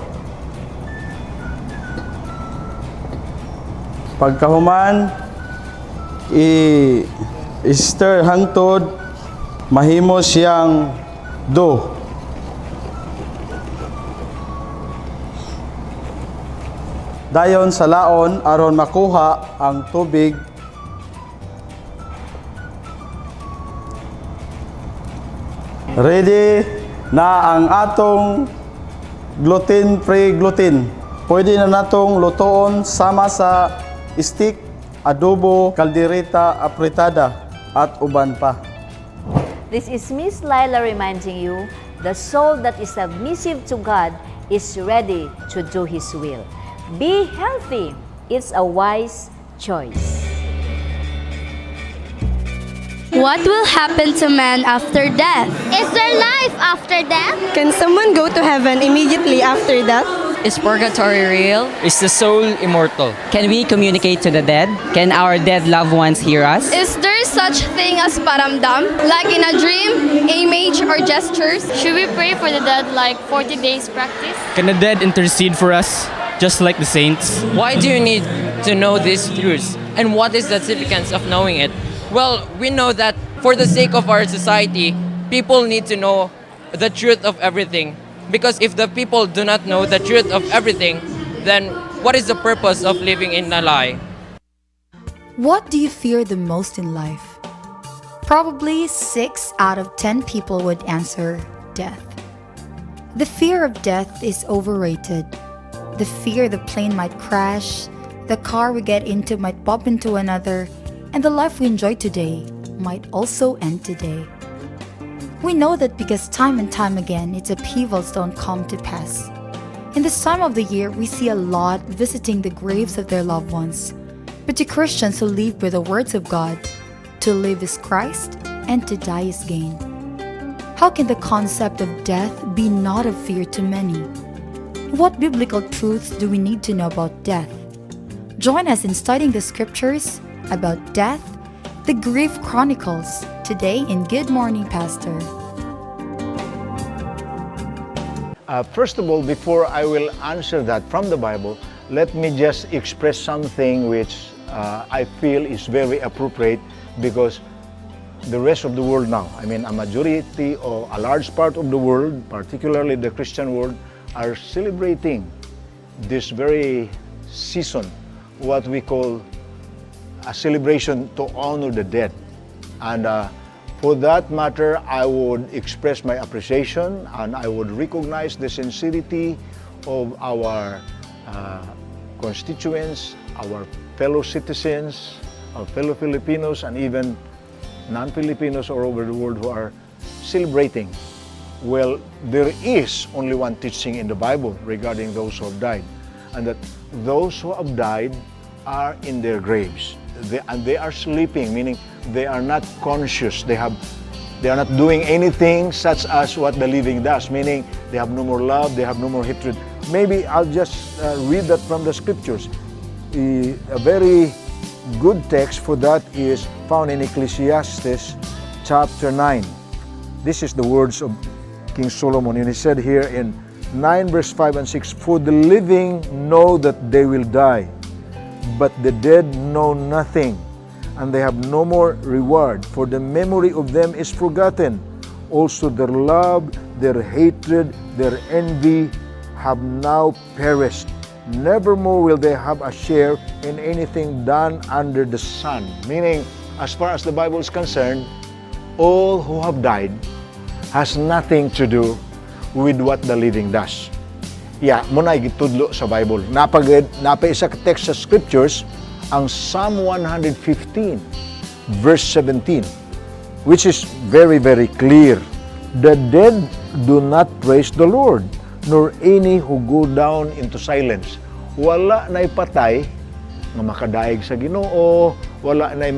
Pagkahuman, i-stir hangtod mahimo siyang dough. Dayon salaon aron makuha ang tubig. Ready na ang atong gluten-free gluten. Pwede na natong lutoon sama sa steak, adobo, kaldereta, apritada at uban pa. This is Miss Lila reminding you, the soul that is submissive to God is ready to do His will. Be healthy. It's a wise choice. What will happen to man after death? Is there life after death? Can someone go to heaven immediately after death? Is purgatory real? Is the soul immortal? Can we communicate to the dead? Can our dead loved ones hear us? Is there such thing as paramdam? Like in a dream, image, or gestures? Should we pray for the dead like 40 days practice? Can the dead intercede for us, just like the saints? Why do you need to know these truths? And what is the significance of knowing it? Well, we know that for the sake of our society, people need to know the truth of everything. Because if the people do not know the truth of everything, then what is the purpose of living in a lie? What do you fear the most in life? Probably 6 out of 10 people would answer death. The fear of death is overrated. The fear the plane might crash, the car we get into might bump into another, and the life we enjoy today might also end today. We know that because time and time again its upheavals don't come to pass. In this time of the year, we see a lot visiting the graves of their loved ones. But to Christians who live by the words of God, to live is Christ and to die is gain. How can the concept of death be not of fear to many? What biblical truths do we need to know about death? Join us in studying the scriptures about death, the Grief Chronicles, today in Good Morning Pastor. First of all, before I will answer that from the Bible, let me just express something which I feel is very appropriate because the rest of the world now, I mean, a majority or a large part of the world, particularly the Christian world, are celebrating this very season, what we call a celebration to honor the dead. And for that matter, I would express my appreciation and I would recognize the sincerity of our constituents, our fellow citizens, our fellow Filipinos, and even non-Filipinos all over the world who are celebrating. Well, there is only one teaching in the Bible regarding those who have died, and that those who have died are in their graves. And they are sleeping, meaning they are not conscious. They are not doing anything such as what the living does, meaning they have no more love, they have no more hatred. Maybe I'll just read that from the scriptures. A very good text for that is found in Ecclesiastes chapter 9. This is the words of King Solomon, and he said here in 9 verse 5 and 6, "For the living know that they will die, but the dead know nothing, and they have no more reward, for the memory of them is forgotten. Also their love, their hatred, their envy have now perished. Nevermore will they have a share in anything done under the sun." Meaning, as far as the Bible is concerned, all who have died has nothing to do with what the living does. Yeah, mao na gitudlo sa Bible. Naa pay isa ka text sa scriptures, ang Psalm 115 verse 17, which is very, very clear. "The dead do not praise the Lord, nor any who go down into silence." Wala na'y patay nga makadaig sa Ginoo, wala na'y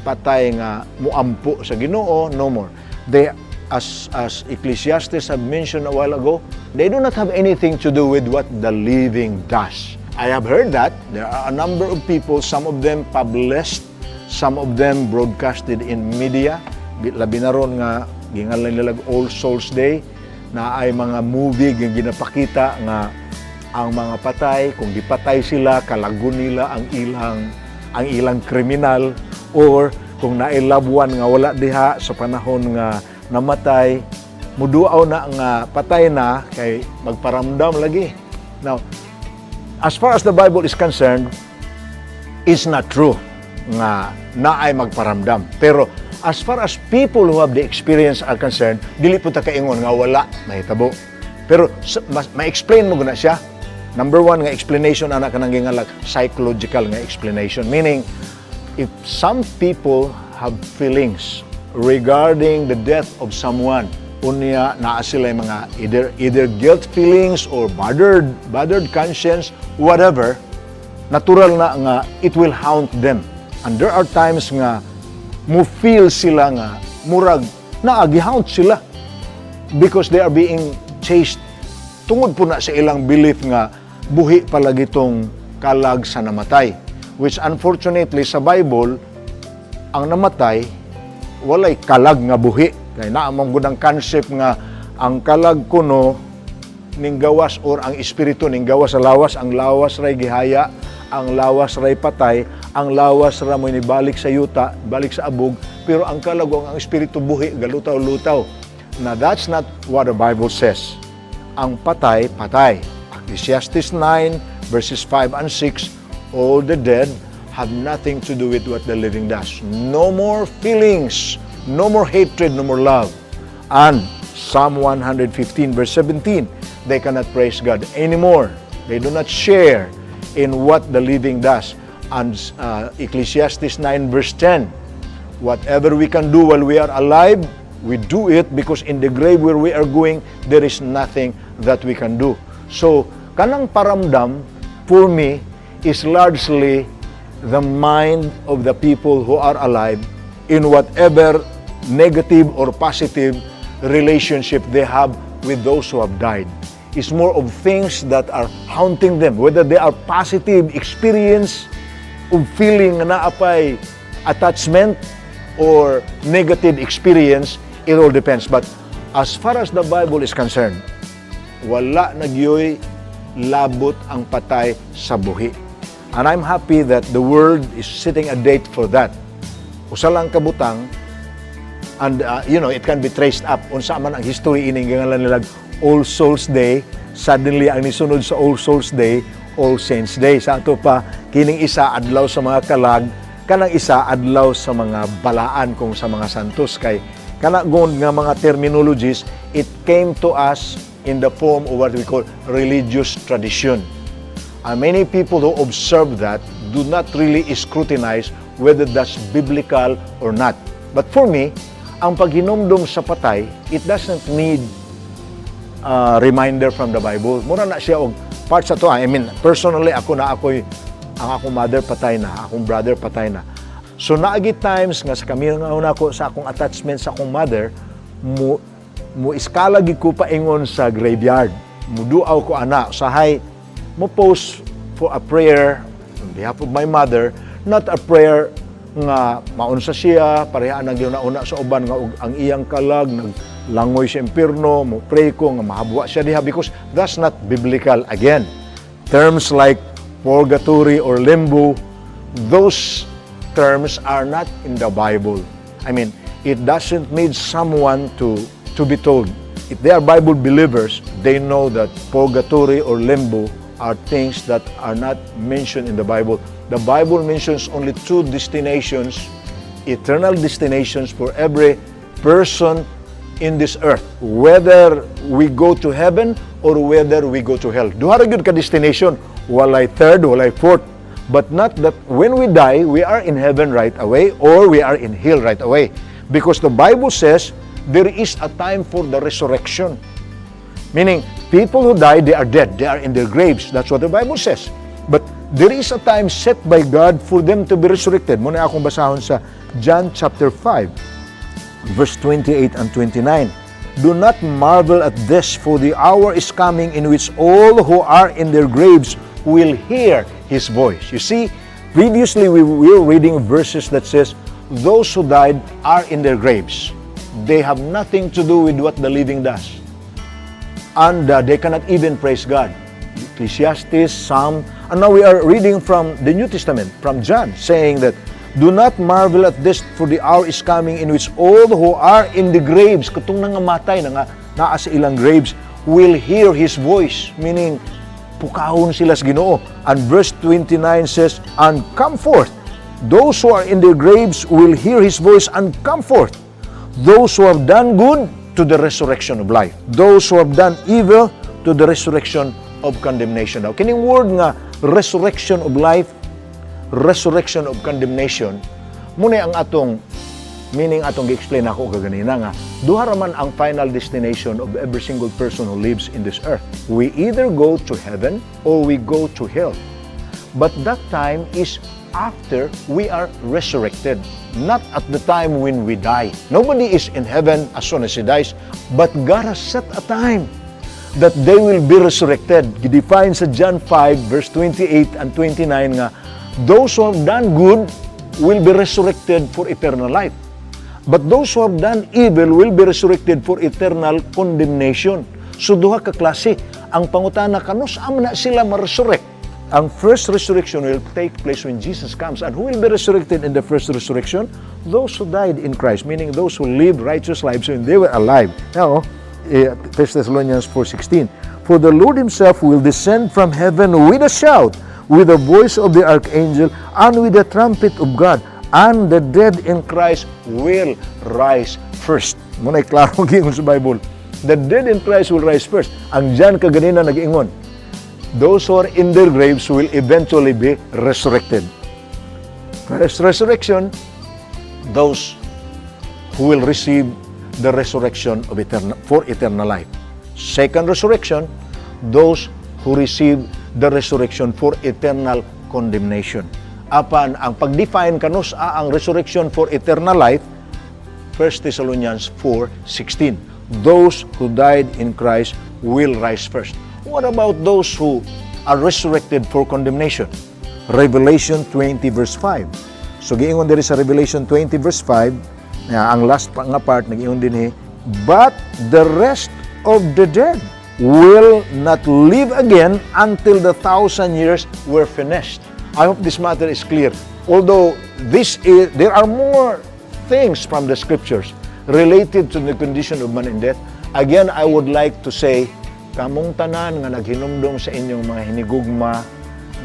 patay nga muampo sa Ginoo, no more. They as Ecclesiastes have mentioned a while ago, they do not have anything to do with what the living does. I have heard that there are a number of people, some of them published, some of them broadcasted in media, labi na ron nga gingalan nila All Souls Day, naay mga movie nga ginapakita nga ang mga patay, kung gipatay sila, kalagon nila ang ilang kriminal, or kung naay loved one nga wala diha sa panahon nga namatay, muduaw na nga patay na kay magparamdam lagi. Now, as far as the Bible is concerned, it's not true nga naay magparamdam. Pero as far as people who have the experience are concerned, dili po ta kaingon nga wala mahitabo. Pero ma-explain mo guna siya. Number one nga explanation ana, kanang gingalag psychological nga explanation. Meaning, if some people have feelings regarding the death of someone, unya naa sila mga either guilt feelings or bothered conscience, whatever, natural na nga it will haunt them. And there are times nga Mo feel sila nga murag naa gihaunt sila because they are being chased tungod po na sa ilang belief nga buhi palagi tong kalag sa namatay, which unfortunately sa Bible, ang namatay walay kalag nga buhi, kay naa man gud ang concept nga ang kalag kuno ning gawas or ang espiritu ning gawas sa lawas, ang lawas ray gihaya, ang lawas ray patay, ang lawas ra mo nibalik sa yuta, balik sa abog, pero ang kalag o ang espiritu buhi, galutaw-lutaw. Na that's not what the Bible says. Ang patay, patay. Ecclesiastes 9 verses 5 and 6, all the dead have nothing to do with what the living does. No more feelings, no more hatred, no more love. And Psalm 115 verse 17, they cannot praise God anymore. They do not share in what the living does. And Ecclesiastes 9 verse 10, whatever we can do while we are alive, we do it because in the grave where we are going, there is nothing that we can do. So, kanang paramdam, for me, is largely the mind of the people who are alive in whatever negative or positive relationship they have with those who have died. It's more of things that are haunting them, whether they are positive experience of feeling nga naa pay attachment or negative experience, it all depends. But as far as the Bible is concerned, wala na gyoy labot ang patay sa buhi. And I'm happy that the world is setting a date for that. Usa lang kabutang and it can be traced up unsa man ang history ining gangalan nila All Souls Day. Suddenly, ang nisunod sa All Souls Day, All Saints Day. Sa ato pa, kining isa adlaw sa mga kalag, kanang isa adlaw sa mga balaan kung sa mga santos, kay kana gud nga mga terminologies, it came to us in the form of what we call religious tradition, and many people who observe that do not really scrutinize whether that's biblical or not. But for me, ang paghinumdum sa patay, it doesn't need reminder from the Bible. Mura na siya og part sa to. I mean, personally, ako na ako'y ang akong mother patay na, akong brother patay na. So naagi times nga sa kami nga una ko sa akong attachment sa akong mother, mo iskala gid ko paingon sa graveyard. Muduaw ko ana, sahay mo post for a prayer on behalf of my mother, not a prayer nga maunsa siya, pareha ang ginauna sa uban nga og ang iyang kalag naglangoy sa impierno, mo pray ko nga mahabwa siya diha, because that's not biblical again. Terms like purgatory or limbo, those terms are not in the Bible. I mean, it doesn't need someone to be told. If they are Bible believers, they know that purgatory or limbo are things that are not mentioned in the Bible. The Bible mentions only two destinations, eternal destinations for every person in this earth, whether we go to heaven or whether we go to hell. Duha ra gyud ka destination, walay third, walay fourth. But not that when we die, we are in heaven right away or we are in hell right away. Because the Bible says there is a time for the resurrection. Meaning, people who die, they are dead. They are in their graves. That's what the Bible says. But there is a time set by God for them to be resurrected. Mao na akong basahon sa John chapter 5, verse 28 and 29. "Do not marvel at this, for the hour is coming in which all who are in their graves will hear His voice." You see, previously we were reading verses that says, those who died are in their graves. They have nothing to do with what the living does. And they cannot even praise God. Ecclesiastes, Psalm, and now we are reading from the New Testament, from John, saying that, "Do not marvel at this, for the hour is coming in which all who are in the graves," katong nangamatay, na nga, naa sa ilang graves, "will hear His voice." Meaning, pukawon sila sa Ginoo. And verse 29 says, "And come forth. Those who are in their graves will hear His voice and come forth. Those who have done good to the resurrection of life. Those who have done evil to the resurrection of condemnation." Now, kining word nga resurrection of life, resurrection of condemnation, mao na ang atong meaning atong gi-explain ako kaganina nga duha ra man ang final destination of every single person who lives in this earth. We either go to heaven or we go to hell. But that time is after we are resurrected, not at the time when we die. Nobody is in heaven as soon as he dies, but God has set a time that they will be resurrected. Gidefine sa John 5 verse 28 and 29 nga those who have done good will be resurrected for eternal life. But those who have done evil will be resurrected for eternal condemnation. So duha ka klase ang pangutana, kanus-a man na sila ma-resurrect? Ang first resurrection will take place when Jesus comes. And who will be resurrected in the first resurrection? Those who died in Christ, meaning those who lived righteous lives when they were alive. Now, 1 Thessalonians 4:16. "For the Lord himself will descend from heaven with a shout, with the voice of the archangel, and with the trumpet of God, and the dead in Christ will rise first." Mao na'y klaro giingon sa Bible. The dead in Christ will rise first. Ang John kaganina nag-ingon, those who are in their graves will eventually be resurrected. First resurrection, those who will receive the resurrection of eternal, for eternal life. Second resurrection, those who receive the resurrection for eternal condemnation. Apan ang pag-define kanus-a ang resurrection for eternal life, 1 Thessalonians 4:16. Those who died in Christ will rise first. What about those who are resurrected for condemnation? Revelation 20 verse 5. So giingon diri sa Revelation 20 verse 5, na ang last pa nga part nag-ingon dinhi, "But the rest of the dead will not live again until the 1,000 years were finished." I hope this matter is clear. Although there are more things from the scriptures related to the condition of man in death. Again, I would like to say, kamong tanan nga naghinumdom sa inyong mga hinigugma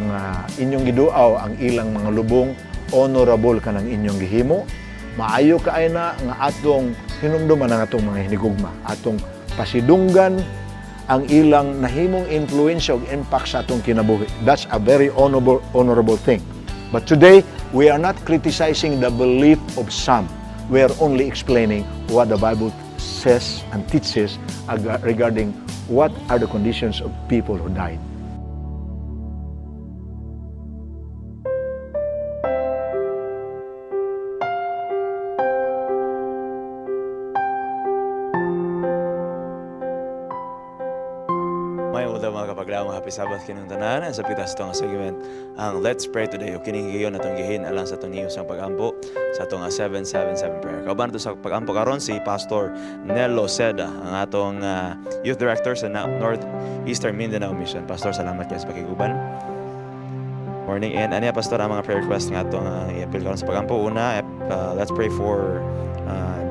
nga inyong giduaw ang ilang mga lubong, honorable kanang inyong gihimo. Maayo kaayo na nga atong hinumduman ang atong mga hinigugma, atong pasidunggan ang ilang nahimong influensya ug impact sa atong kinabuhi. That's a very honorable thing. But today, we are not criticizing the belief of some. We are only explaining what the Bible says and teaches regarding what are the conditions of people who died. May uda, mga kapaglaom, happy Sabbath kining tanan. Sa pitas ito nga segment, ang Let's Pray Today. O kining higayon atong gihin alang sa atong niyos ang pag-ampo sa atong 777 prayer. Kauban to sa pag-ampo karon si Pastor Nelo Seda, ang atong Youth Director sa North Eastern Mindanao Mission. Pastor, salamat kayo sa pakiguban. Morning, and aniya, Pastor, ang mga prayer request nga atong i-appeal karon sa pag-ampo. Una, let's pray for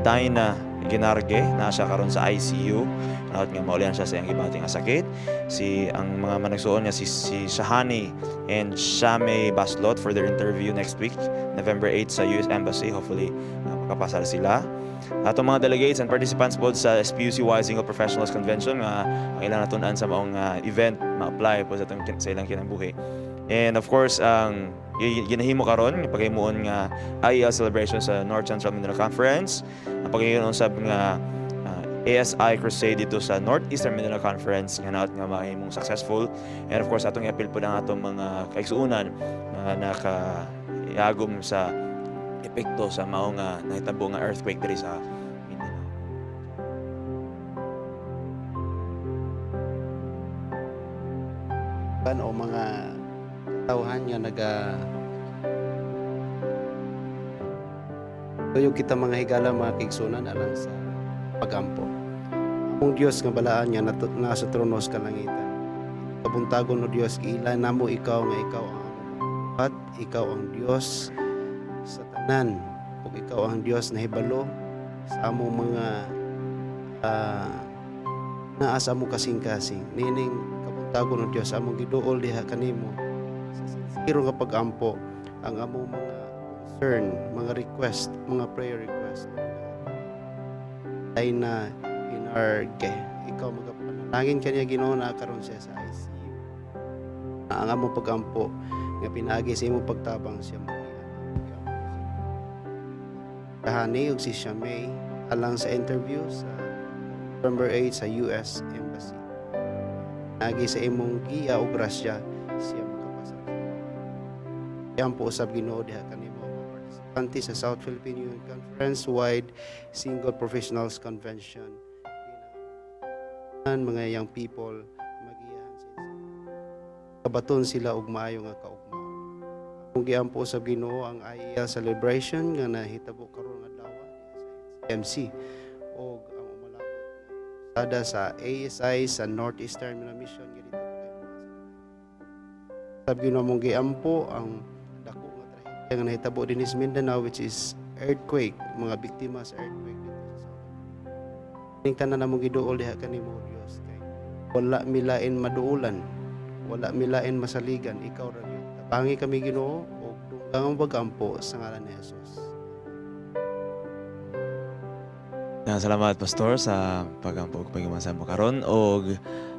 Dinah Ginarge, naa siya karon sa ICU. Nawat nga maulian siya sa iyang gibati nga sakit. Si ang mga managsuon nga si Shahani and Shame Baslot for their interview next week, November 8 sa US Embassy. Hopefully, makapasar sila. Atong mga delegates and participants po sa SPUCY Single Professionals Convention nga ang ilang natun-an sa maong event ma-apply po sa ilang kinabuhi. And of course, ang ginahimo karon paghimuon nga IEL celebration sa North Central Mindanao Conference, ang paghimuon usab nga ASI Crusade dito sa Northeastern Mindanao Conference nga naot nga mahimong successful. And of course, atong i-appeal po ang atong mga kaigsuonan nga nakayagom sa epekto sa mao nga nahitabo nga earthquake diri sa Mindanao. O mga tawhan nga naga tuyog kita, mga higala, mga kaigsuonan, alang sa pagampo. Among Dios nga balaan nga naa sa trono sa kalangitan. Kabuntagon, o Dios, giila namo ikaw nga ikaw ang among buhat, ikaw ang Dios sa tanan ug ikaw ang Dios na hibalo sa among mga naa sa among kasing-kasing. Niining kabuntagon, o Dios, among giduol diha kanimo sa sincero nga pagampo ang among mga concern, mga request, mga prayer request. Ay na in our ikaw magapanalangin kaniya, Ginoo, na karon siya sa ICU. Ang among pagampo nga pinaagi sa imong pagtabang siya mo. Kahani ug si Shamay alang sa interview sa November 8 sa US Embassy. Pinaagi sa imong giya ug grasya siya makapasa. Giampo usab, Ginoo, diha kanimo ang mga partisipante sa South Philippine Union Conference Wide Single Professionals Convention. Mga young people magiyahan sa kabaton sila og maayo nga kaugmaon. Kung giampo sa Ginoo ang IEL celebration nga nahitabo karon nga adlaw sa MC og ang umalabot na sada sa ASI sa Northeastern Mindanao Mission nga dito sab Ginoo, mong giampo ang dako nga trahedya nga nahitabo dinhi sa Mindanao, which is earthquake, mga biktima sa earthquake dito sa South. Ning tanan namong giduol diha kanimo, Dios, kay wala milain maduulan, wala milain masaligan, ikaw ra gyud. Tabangi kami, Ginoo, og dunggang ang pagampo sa ngalan ni Jesus. Salamat, Pastor, sa pagampo ug paghiman mo karon. Og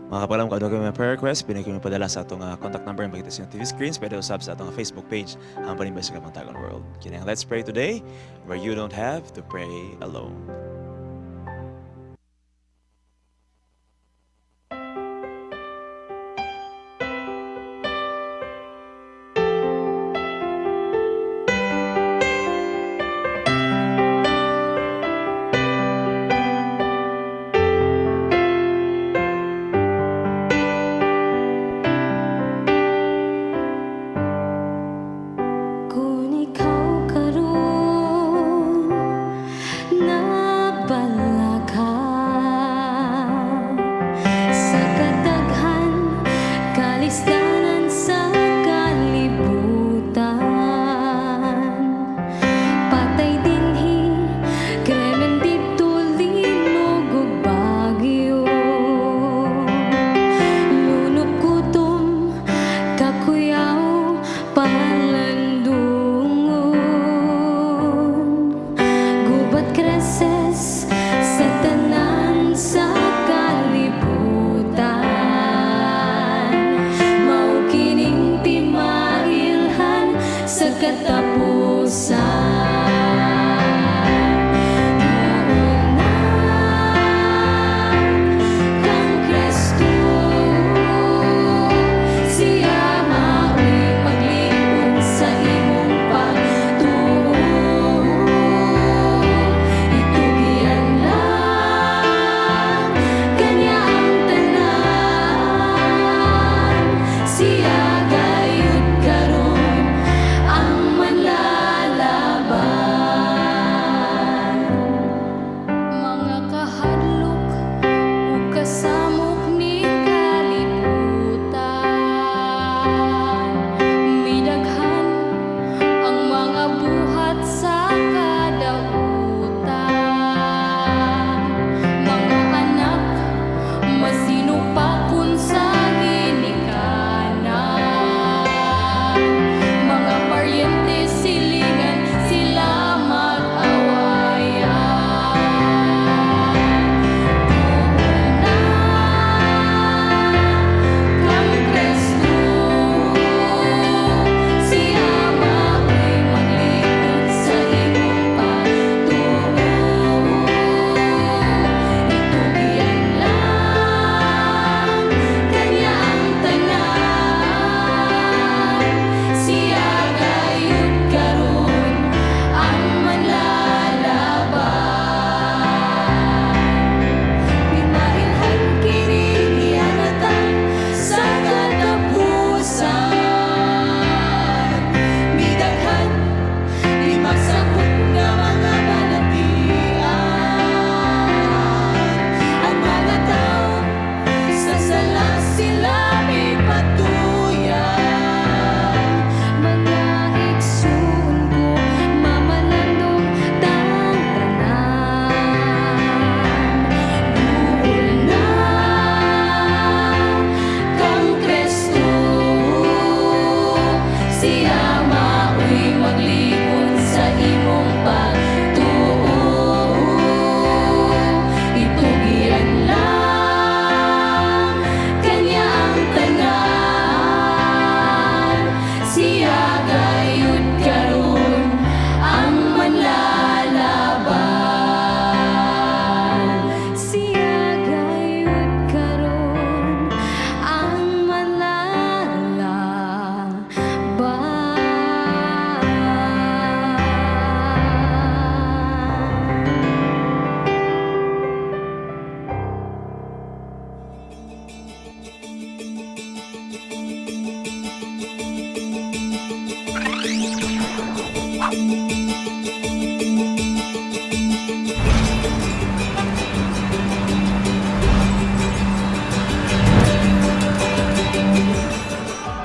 mga kapalam, kung ano kami mga prayer request, pwede kami padala sa atong contact number ang pakita sa inyong TV screens, pwede usab sa atong Facebook page, ang Panimbay sa Kapantagon World. Kini ang Let's Pray Today, where you don't have to pray alone. Kung ikaw karon na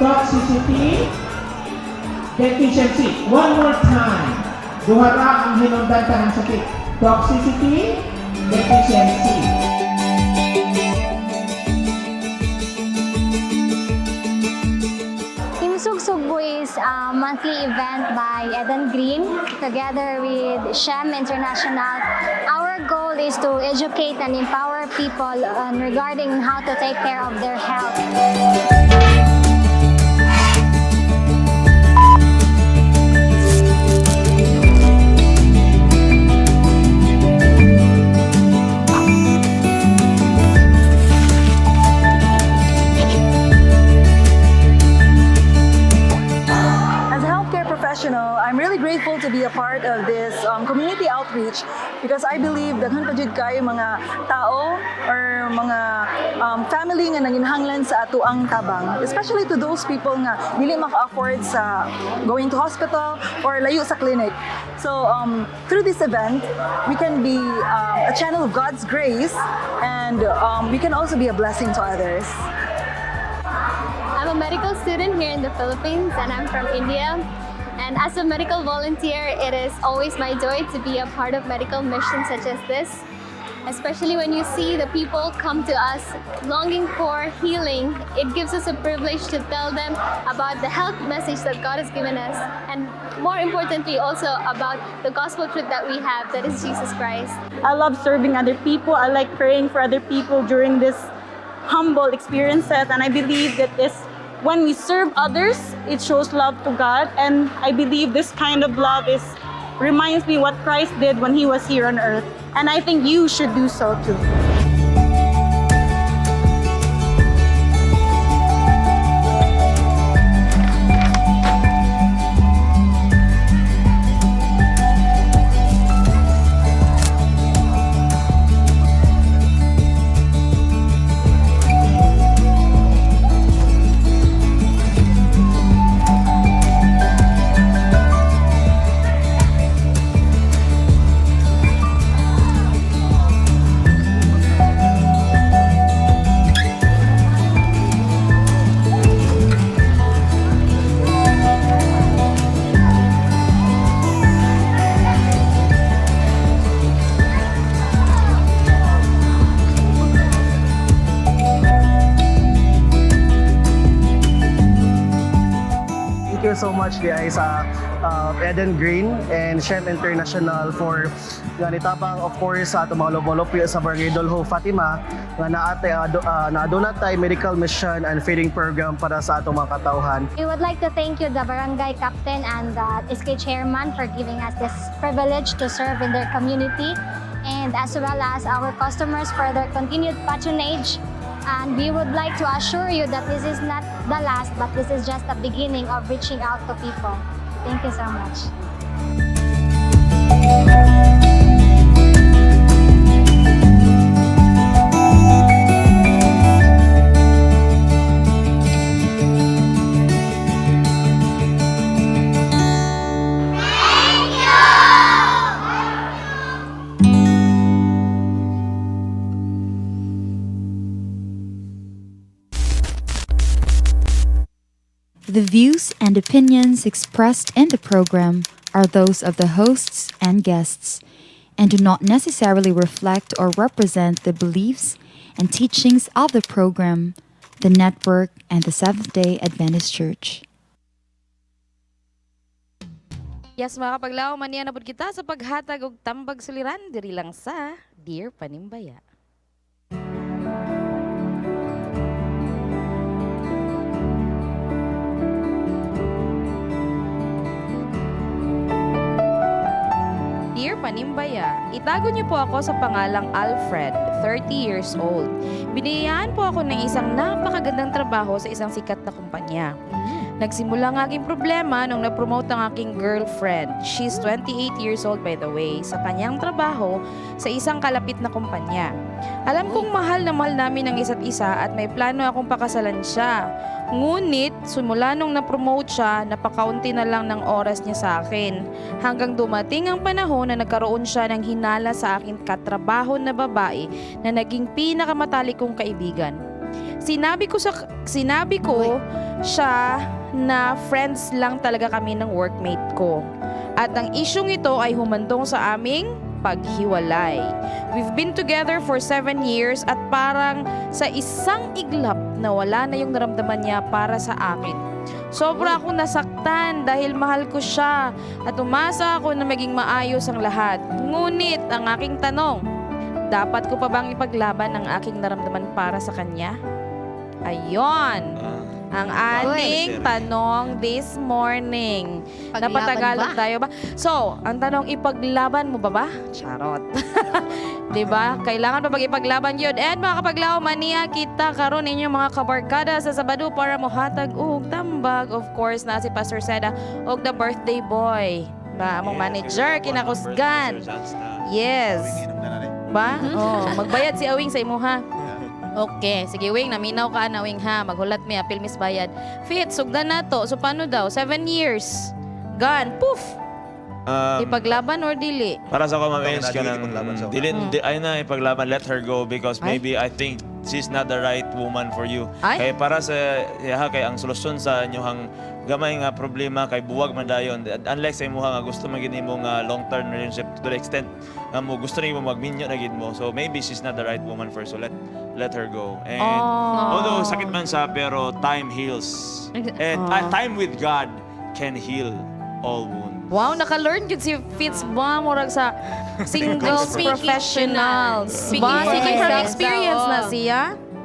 Toxicity deficiency. One more time. Duha ra ang hinungdan tanang sakit. Toxicity deficiency. Himsog Sugbo is a monthly event by Eden Green together with Shem International. Our goal is to educate and empower people on regarding how to take care of their health. As a healthcare professional, I'm really grateful to be a part of this community outreach because I believe daghan pa jud kayo mga tao or mga family nga nanginhanglan sa atuang tabang, especially to those people nga dili maka-afford sa going to hospital or layo sa clinic. So through this event, we can be a channel of God's grace and we can also be a blessing to others. I'm a medical student here in the Philippines and I'm from India. And as a medical volunteer, it is always my joy to be a part of medical missions such as this. Especially when you see the people come to us longing for healing, it gives us a privilege to tell them about the health message that God has given us, and more importantly, also about the gospel truth that we have, that is Jesus Christ. I love serving other people. I like praying for other people during this humble experiences. And I believe that this, when we serve others, it shows love to God. And I believe this kind of love is reminds me what Christ did when he was here on earth. And I think you should do so too. Thank you so much diay sa Eden Green and Shem International for nga nitabang, of course, sa atong mga lumulupyo sa Barangay Dolho Fatima nga naate na aduna tay medical mission and feeding program para sa atong mga katawhan. We would like to thank you, the barangay captain and the SK chairman, for giving us this privilege to serve in their community, and as well as our customers for their continued patronage. And we would like to assure you that this is not the last, but this is just the beginning of reaching out to people. Thank you so much. The views and opinions expressed in the program are those of the hosts and guests and do not necessarily reflect or represent the beliefs and teachings of the program, the network, and the Seventh day Adventist Church. Yes, mga kapaglaom, maniya na pud kita sa paghatag og tambag suliran diri lang sa Dear Panimbaya. Dear Panimbaya, itago niyo po ako sa pangalang Alfred, 30 years old. Biniyayaan po ako ng isang napakagandang trabaho sa isang sikat na kumpanya. Nagsimula ang aking problema nung na-promote ang aking girlfriend. She's 28 years old, by the way, sa kanyang trabaho sa isang kalapit na kumpanya. Alam kong mahal na mahal namin ang isa't isa at may plano akong pakasalan siya. Ngunit, simula nung na-promote siya, napakaunti na lang ng oras niya sa akin. Hanggang dumating ang panahon na nagkaroon siya ng hinala sa aking katrabaho na babae na naging pinakamatalik kong kaibigan. Sinabi ko siya na friends lang talaga kami ng workmate ko. At ang isyong ito ay humantong sa aming paghiwalay. We've been together for 7 years at parang sa isang iglap na wala na yung naramdaman niya para sa akin. Sobra akong nasaktan dahil mahal ko siya at umasa ako na maging maayos ang lahat. Ngunit ang aking tanong, dapat ko pa bang ipaglaban ang aking naramdaman para sa kanya? Ayon. Ang ating tanong this morning. Paglaban Napatagalog ba? tayo ba? So, ang tanong, ipaglaban mo ba ba? Charot. 'Di ba? Kailangan pa pag-ipaglaban yun. And mga kapaglaom, maniya kita karon inyong mga kabarkada sa Sabado para mohatag og tambag. Of course, na si Pastor Seda og the birthday boy. Ba, among manager, kinakusgan. Yes. Ba? Oh, magbayad si Awing sa imuha. Okay, sige Wing, naminaw ka na Wing ha. Maghulat mi apil mis bayad. Fit, sugdan na to. So paano daw? 7 years. Gone. Poof. Ipaglaban or dili? Para sa ako, Ma'am Ange, kanang dili, di, ay na ipaglaban, let her go because Ay. maybe I think she's not the right woman for you. Ay. Kay para sa iya kay ang solusyon sa inyong gamay nga problema kay buwag man dayon. Unlike sa imuha nga gusto man gid nimo nga long-term relationship to the extent nga mo gusto nimo magminyo na gid mo. So maybe she's not the right woman for you. So let her go. And Oh. although sakit man siya, pero time heals. And time with God can heal all wounds. Wow, naka-learn gud si Fitz ba murag sa singles professionals. Speaking Ba, for speaking from myself. experience na siya.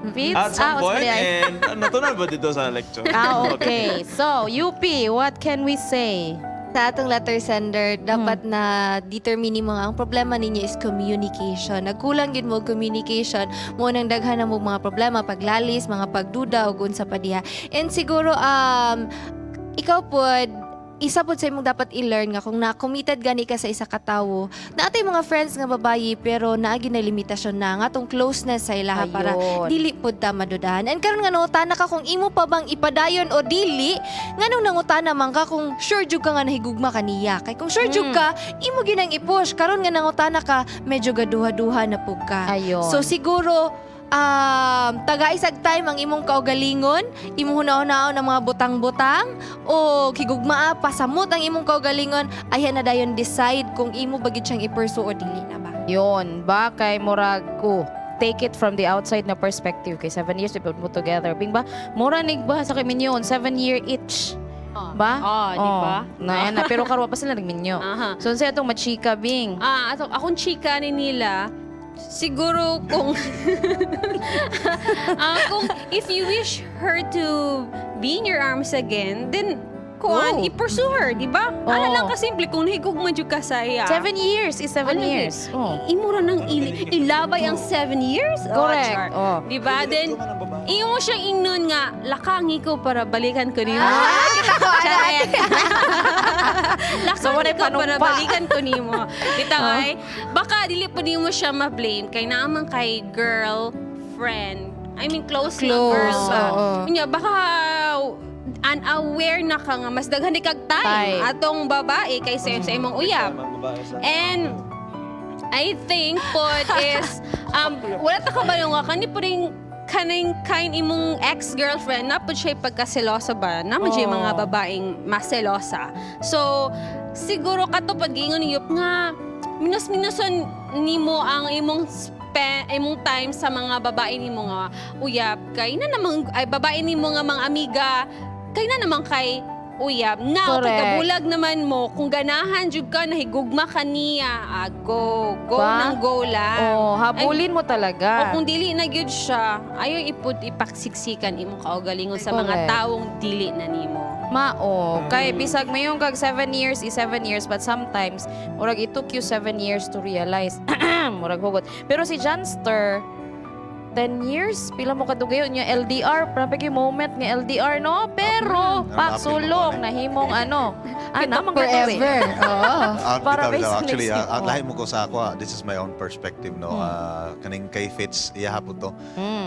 Fitz, At some point, sorry, ay. and natunan ba dito sa lecture? Ah, okay. So, UP, what can we say? Sa atong letter sender, dapat na determine mo nga ang problema ninyo is communication. Nagkulang yun mo communication, mo nang daghan na mo mga problema, paglalis, mga pagduda, ug unsa pa diha. And siguro, ikaw pod, isa pod sa imong dapat i-learn nga kung na-committed gani ka sa isa ka tawo, naatay mga friends nga babayi pero naagi na limitasyon na nga tong closeness sa ilaha para dili pod ta madudahan. And karon nga nangutana ka kung imo pa bang ipadayon o dili, nganong nangutana man ka kung sure jud ka nga nahigugma ka niya. Kay kung sure jud ka, imo ginang i-push. Karon nga nangutana ka, medyo gaduha-duha na pug ka. So siguro taga isag time ang imong kaugalingon, imong hunaw-hunaon ang mga butang-butang o higugmaa pasamot ang imong kaugalingon, ayan na dayon decide kung imo ba gid siyang i-pursue o dili na ba. Yun, ba kay murag ko take it from the outside na perspective kay 7 years we put mo together. Bing ba mura nig ba sa kay minyo 7 year itch. Ba? Oh, di ba? Na, na pero karon pa sila nagminyo. So unsa atong machika, Bing? Ah, ato akong chika ni nila, siguro kung if you wish her to be in your arms again, then kuan, i-pursue her, di ba? Ano lang kasimple, kung nahigugma jud ka sa iya. 7 years is seven Ano, years. Oh. Imo ra nang ilabay ang 7 years? Oh, Correct. char. Oh. Di ba? Then, imo siyang ingnon nga, lakang ko para balikan ko nimo. Ah, kita ko, Charet. Lakang So, wala'y ko para panumpa. balikan ko nimo. Bitaw ay, baka dili po nimo siya ma-blame kay naaman kay girl friend. I mean, close, na Close, girl ba? oo. Unya, baka unaware na ka nga mas daghan ni kag time, Time. atong babae kaysa sa imong uyab. And I think pod is wala ta kabalo nga kani po ring kaning kind imong ex-girlfriend na po siya pagkaselosa ba na mo siya mga babaeng maselosa. So siguro kato pag giingon ni Yup nga minus-minuson nimo ang imong imong time sa mga babae nimo nga uyab kay na namang ay babae nimo nga mga amiga kay na naman kay uyab. Now, Correct. kay kabulag naman mo, kung ganahan jud ka, nahigugma ka niya, ah, go. Go Ba? nang go lang. Oh, habulin mo talaga. O kung dili na gyud siya, ayaw ipud ipaksiksikan imong kaugalingon sa mga tawong dili na nimo. Mao, kay bisag mayon kag 7 years is 7 years, but sometimes murag it took you 7 years to realize. Murag hugot. Pero si Janster, 10 years pila mo kadugay niya LDR, grabe kay moment nga LDR, no? Pero pak sulong nahimong ano. Ah, namang Forever. Oo. Ah, Para bitaw, bitaw. basic Actually, next lahi mo ko sa ako, this is my own perspective, no. Kaning kay Fitz, iya po to.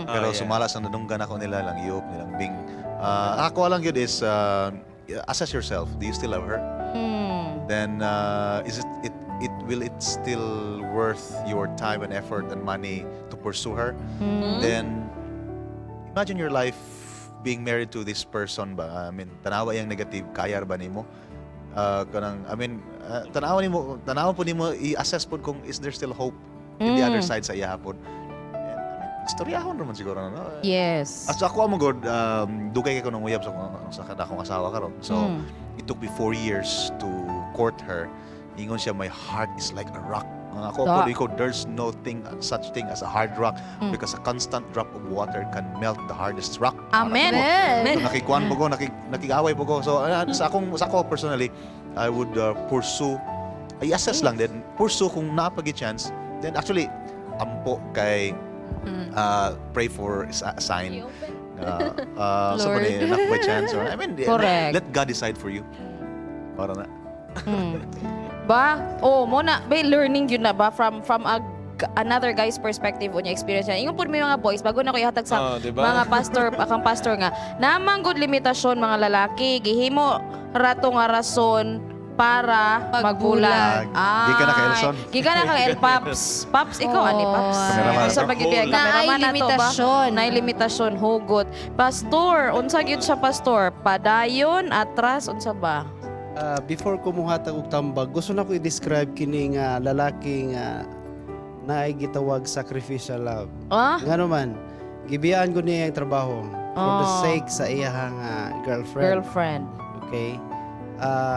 Pero sumala sa nadunggan ako nila lang Yop, nilang Bing. Ako lang yun is assess yourself. Do you still love her? Then is it it it will it still worth your time and effort and money to pursue her? Then imagine your life being married to this person ba? I mean, tanawa yang negative, kaya ra ba nimo? Kanang, I mean, tanawa nimo, tanawa po nimo i-assess pod kung is there still hope in the other side sa iya pod. And, I mean, istoryahon naman siguro, no? Yes. At sa ako amo god, dugay kay ko nang uyab sa kada akong asawa karon. So, it took me 4 years to court her. Ingon siya, "My heart is like a rock." Ang ako po, ikaw, there's no thing such thing as a hard rock because a constant drop of water can melt the hardest rock. Amen. So, nakikuan po ko, nakiaway po ko. So, sa ako personally, I would pursue, i-assess lang din, pursue kung napagi chance. Then actually, ampo kay pray for a sign. So Lord. Not by chance. Or, I mean, Correct. let God decide for you. Para na. Ba? Oh, mo na ba learning yun na ba from another guy's perspective unya experience niya. Ingon pud mi mga boys bago na ko ihatag sa Oh, diba? mga pastor, akang pastor nga namang good limitasyon mga lalaki, gihimo rato nga rason para magbulag. Gikan na kay Elson. Gikan na kay El Paps. Paps, ikaw ani Paps. Cameraman Sa na to. pagid Naay cameraman na to ba? limitasyon. Naay limitasyon, hugot. Pastor, unsa gyud siya, pastor? Padayon, atras, unsa ba? Before ko muhatag og tambag, gusto na ko i-describe kini nga lalaki nga naay gitawag sacrificial love. Ah? Ngano man, gibiyaan ko niya ang trabaho for the sake sa iyahang girlfriend. Girlfriend. Okay?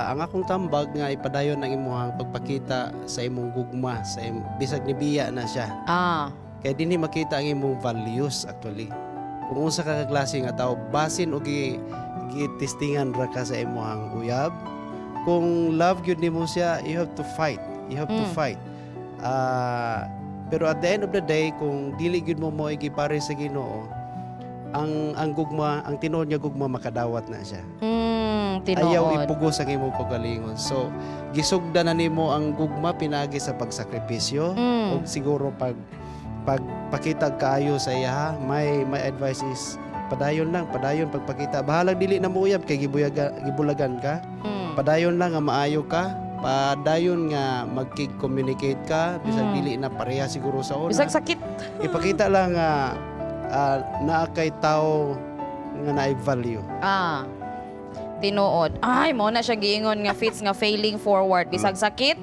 Ang akong tambag nga ipadayon ang imuhang pagpakita sa imong gugma sa bisag nibiya na siya. Kay dinhi makita ang imong values actually. Kung unsa ka ka klase nga tao, basin og gi-testingan ra ka sa imuhang uyab. Kung love gyud nimo siya, you have to fight. You have to fight. Pero at the end of the day, kung dili gyud mo mo igipare sa Ginoo, ang gugma, ang tinuod nga gugma makadawat na siya. Tinuod. Ayaw ipugos ang imong kaugalingon. So, gisugda na nimo ang gugma pinagi sa pagsakripisyo ug siguro pag pagpakita kaayo sa iya. My advice is padayon lang, padayon pagpakita. Bahalag dili na mo uyab kay gibulagan ka. Padayon lang nga maayo ka, padayon nga magkig-communicate ka bisag dili na pareha siguro sa una. Bisag sakit. Ipakita lang nga naa kay tao nga naay value. Tinuod. Ay, mo na siya giingon nga fits nga failing forward. Bisag sakit,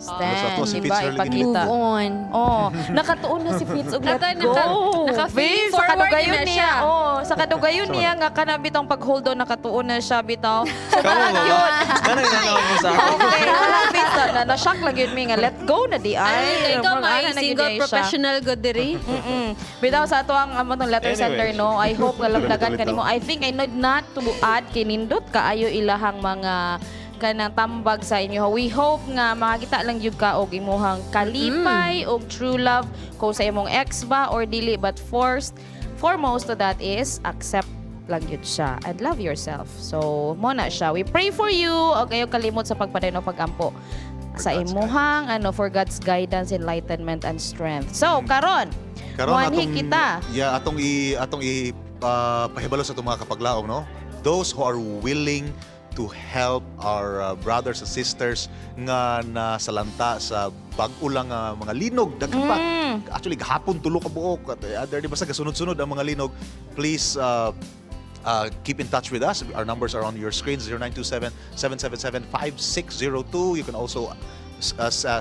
stand, Sa to, si diba? Fitz early. Ipakita. Move on. Oh, nakatuon na si Fitz og let Naka- go. naka-failing Babe, sa forward kadugayon na niya. siya. Oh, sa kadugayon niya nga kana bitong pag-hold on, nakatuon na siya bitaw. So Kamu talag ba? yun. Ano yung mo sa ako? Okay, wala Fitz na shock lang yun mi nga let go na di ay. Ay, ikaw Murag may ana na gyud single ay siya. professional good diri. Bitaw sa ato ang amo tong letter Anyway. sender, no. I hope nga labdagan Ulit-ulit kanimo. I think I need not to add kinindot kaayo ilahang mga kanang tambag sa inyo. We hope nga makakita lang gyud ka og imuhang kalipay og true love kung sa imong ex ba or dili, but first foremost to that is accept lang gyud siya and love yourself. So mo na siya. We pray for you og ayaw kalimot sa pagpadayon o pagampo sa God's imuhang ano, for God's guidance, enlightenment and strength. So karon Karon muanhi kita. Yeah, atong i pahibalo sa atong mga kapaglaom, no? Those who are willing to help our brothers and sisters nga nasalanta sa bag-o lang nga mga linog, daghan pa. Actually gahapon tulo ka buok at other, di ba, sa gasunod-sunod ang mga linog. Please keep in touch with us. Our numbers are on your screen, 0927-777-5602. You can also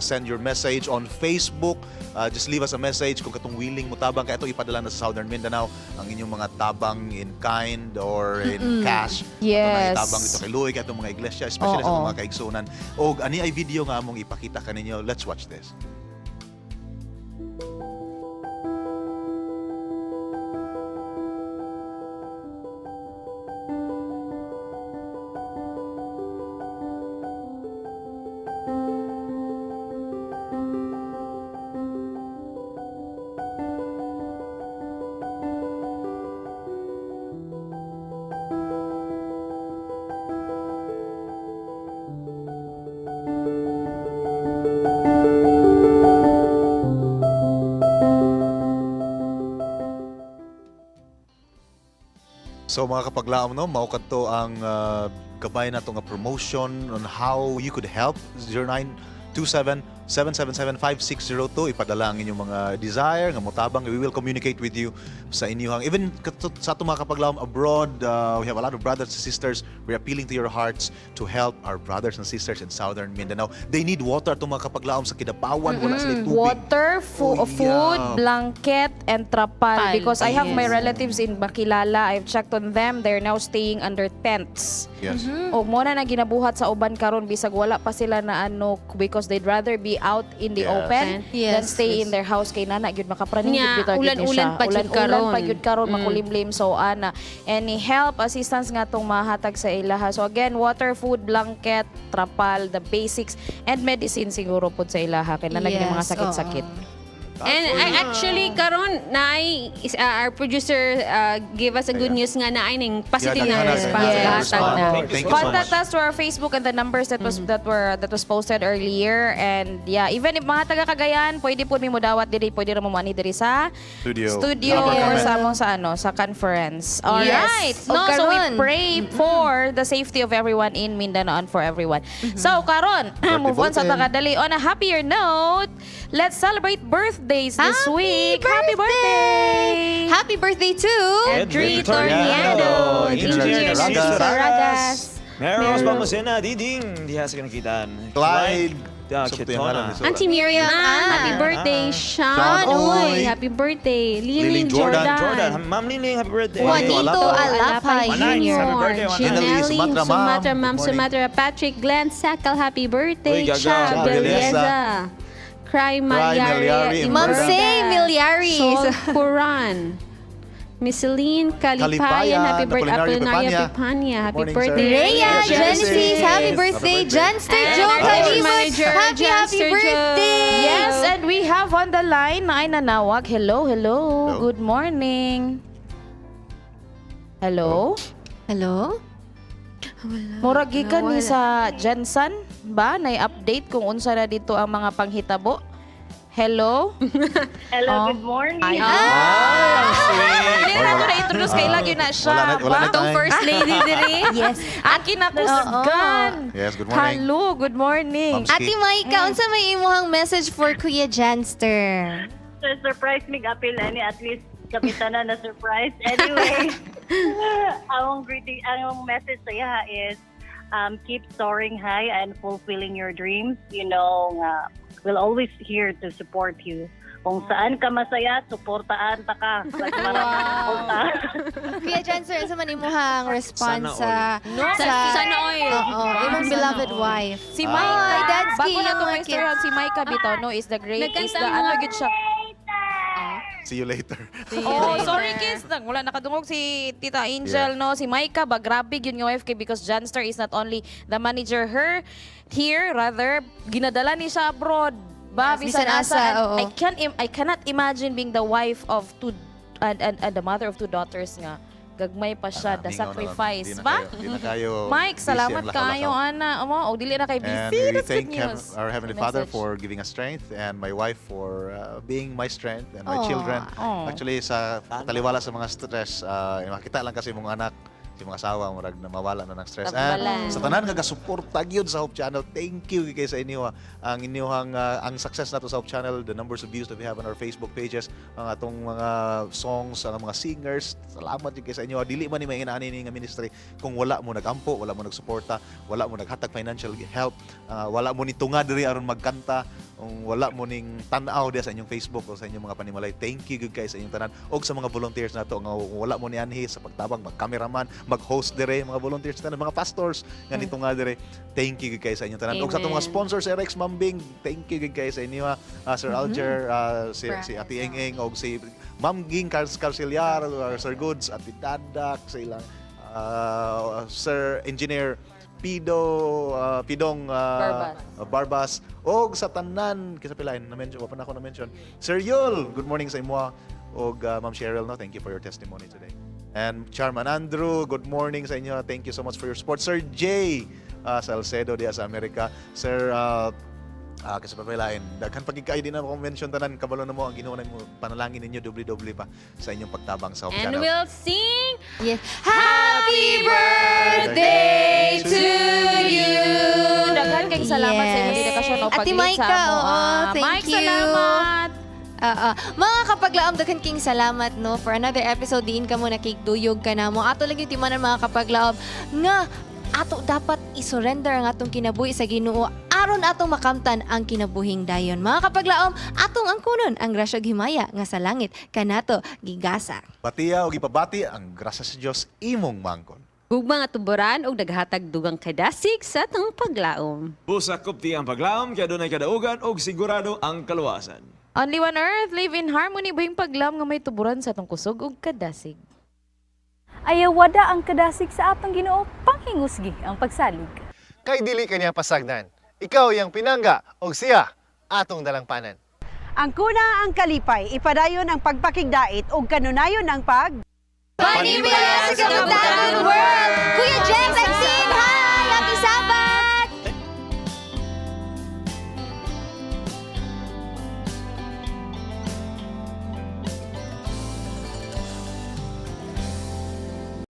send your message on Facebook. Just leave us a message kung katong willing mo tabang. Kaya ito ipadala na sa Southern Mindanao ang inyong mga tabang in kind or in cash. Ato na itabang dito kay Louie, kaya itong mga iglesia, especially sa Oo. itong mga kaigsunan. O ani ay video nga among ipakita kaninyo. Let's watch this. So mga kapaglaom, no, mao kadto ang gabay nato nga promotion on how you could help, 0927 777-5602. Ipadala ang inyong mga desire, nga motabang. We will communicate with you sa inyong, even sa atong mga kapaglawom abroad, we have a lot of brothers and sisters. We're appealing to your hearts to help our brothers and sisters in Southern Mindanao. They need water, atong mga kapaglawom sa Kidapawan. Wala sila tubig. Water, Oh, food, yeah. blanket, and trapal. Pal. Because I have my relatives in Bakilala. I've checked on them. They're now staying under tents. O mo na ginabuhat sa uban karon bisag wala pa sila na ano because they'd rather be out in the open than stay in their house kay nana gyud makapraning Nya, gyud bitaw gyud ni ulan-ulan siya. pa jud Ulan-ulan karon. pa gyud karon, makulimlim, so ana, any help, assistance nga tong mahatag sa ilaha. So again, water, food, blanket, trapal, the basics, and medicine siguro pud sa ilaha kay nana gyud mga sakit-sakit. And I actually karon naay our producer give us a good news nga naay ning positive Yeah, na daghan na, response. daghan na Gahatag response. na. Thank you so Contact much. us to our Facebook and the numbers that was posted earlier. And yeah, even if mga taga Cagayan, pwede po mi modawat diri, pwede ra mo moani diri sa Studio. studio Upper or comment. sa among sa ano, sa conference. All right. Og No, so we karon. pray for the safety of everyone in Mindanao and for everyone. So karon, move on sa bulletin. takadali. On a happier note, let's celebrate birthdays this Happy week. Happy birthday! Happy birthday to Edri Edri Torniado, Engineer Engineer Narciso Narciso Ragas, Ragas, Meros Palmosena, Diding, diha sa kinakitaan. Clyde. Clyde, Sabto yung ngalan ni Kitona. Sora. Auntie Miriam, Ah. happy birthday. Sean Sean Uy, Uy. happy birthday. Liling Liling Jordan. Jordan. Jordan, Ma'am Liling, happy birthday. Juanito Alapay Alapay Manay, Jr. happy birthday, Manay. Janely Janely Sumatra, ma'am. Sumatra, Ma'am Good morning. Sumatra, Patrick Glenn Sakal, happy birthday. Uy, Gaga. Cha Cha Belleza. Cry Malyari, Malyari. Ma'am Say Miliari. Sol Quran. Miss Celine Kalipayan, Kalipayan, happy birthday. Apolinario Apolinario Pipania. Pipania, happy Good morning, birthday. sir. Rhea Genesis, happy birthday. Janster And Joe our Kalimot, manager, happy, happy Janster Joe. birthday. Yes, and we have on the line na ay nanawag. Hello, hello. Hello. Good morning. Hello? Hello? Murag gikan ni sa Jensen ba nay update kung unsa na dito ang mga panghitabo? Hello? Hello, Oh. good morning. Ay, Ay, ang sweet. Hindi na nato na-introduce kay lagi na siya. Wala na Ba? time. First lady diri. Yes. Ang kinakusgan. Yes, good morning. Hello, good morning. Ma'am Ski. Ate Maika, unsa may imuhang message for Kuya Janster? So, surprise mig apil ani, at least kapitana na surprise. Anyway, ang greeting, ang message sa iya is keep soaring high and fulfilling your dreams. Nga we'll always here to support you. Kung saan ka masaya, suportaan ta ka. Like, suporta. Kuya Janster, unsa man imuhang response Sana sa No, sana all. Oo, imong beloved wife. Si Maika, Ay, Dadski, bago na yung to mga may kids. si Maika bitaw, no, is the great, is Nagkanta the, mo. ano gyud siya. See you later. Oh, sorry kids. Nang wala nakadungog si Tita Angel, no. Si Maika ba, grabe yun nga wife kay because Janster is not only the manager her here, rather ginadala ni siya abroad. Ba, Yes, bisan bisan asa. asa, And oo. I cannot imagine being the wife of two and the mother of two daughters nga. Gagmay pa siya, the Mingaw na lang. sacrifice. Di na Ba? kayo- Di na kayo Mike, busy salamat ang lakaw-lakaw. kayo, ana. Amo, og dili na kay And busy. we That's good thank news. our Heavenly Father Message. for giving us strength and my wife for being my strength and my Aw. children. Aw. Actually, sa taliwala sa mga stress, makita lang kasi mong anak, si mga asawa, murag na mawala na ng stress. And Balance. sa tanan nga gasuporta gyud sa Hope Channel, thank you kay sa inyo. Ah. Ang inyong ang success nato sa Hope Channel, the numbers of views that we have on our Facebook pages, ang atong mga songs, ang mga singers, salamat gyud kay sa inyo. Dili man ni may inaani ni nga ministry kung wala mo nagampo, wala mo nagsuporta, wala mo naghatag financial help, wala mo ni tunga diri aron magkanta, kung wala mo ning tan-aw diya sa inyong Facebook o sa inyong mga panimalay. Thank you gyud kay sa inyong tanan og sa mga volunteers nato nga wala mo ni anhi sa pagtabang, mag-cameraman, mag-host dire, mga volunteers tanan, mga pastors nga nitunga dire. Thank you gyud kay sa inyong tanan. Og sa atong mga Amen. sponsors, RX Mambing, thank you gyud kay sa inyo, ha. Sir Alger, si Ate Eng Eng og si Ma'am Ging Carceliar, Sir Goods, Ate Dadak, sa ilang Sir Engineer Pido, Pidong Barbas. Barbas og sa tanan kinsa pilain na mention, wa pa na ako na mention. Sir Yul, good morning sa imo og Ma'am Cheryl, no, thank you for your testimony today. And Chairman Andrew, good morning sa inyo. Thank you so much for your support. Sir Jay Salcedo diya sa Amerika. Sir kasi pa pilain, daghan pag kayo, di na ako mention tanan, kabalo na mo ang Ginoo na mo panalangin ninyo doble-doble pa sa inyong pagtabang sa Hope And Channel. we'll sing Yes. Happy birthday to you. Daghan kayong salamat sa imong dedikasyon o Ate pag-lead sa Maika, amo. oo, Ah, thank Mike, you. salamat. Oo. Mga kapaglaom, daghan king salamat no for another episode diin ka mo nakigduyog ka na mo. Ato lang yung timanan, mga kapaglaom, nga ato dapat i-surrender ang atong kinabuhi sa Ginoo aron atong makamtan ang kinabuhing dayon. Mga kapaglaom, atong angkunon ang grasya ug himaya nga sa langit kanato gigasa. Batiya o gipabati ang grasya sa Dios imong mangkon. Gugma nga tuboran og naghatag dugang kadasig sa atong paglaom. Busa kupti ang paglaom, kaya dunay kadaugan og sigurado ang kaluwasan. Only one earth, live in harmony, buhing paglaom nga may tuburan sa atong kusog ug kadasig. Ayawada ang kadasig sa atong Ginoo, panghingusgi ang pagsalig. Kay dili kaniya pasagdan. Ikaw iyang pinangga og siya atong dalangpanan. Ang kuna ang kalipay, ipadayon ang pagpakigdait ug kanunayon ang pag Panimbaya sa Kabuntagon World! Kuya Jeff, Exin!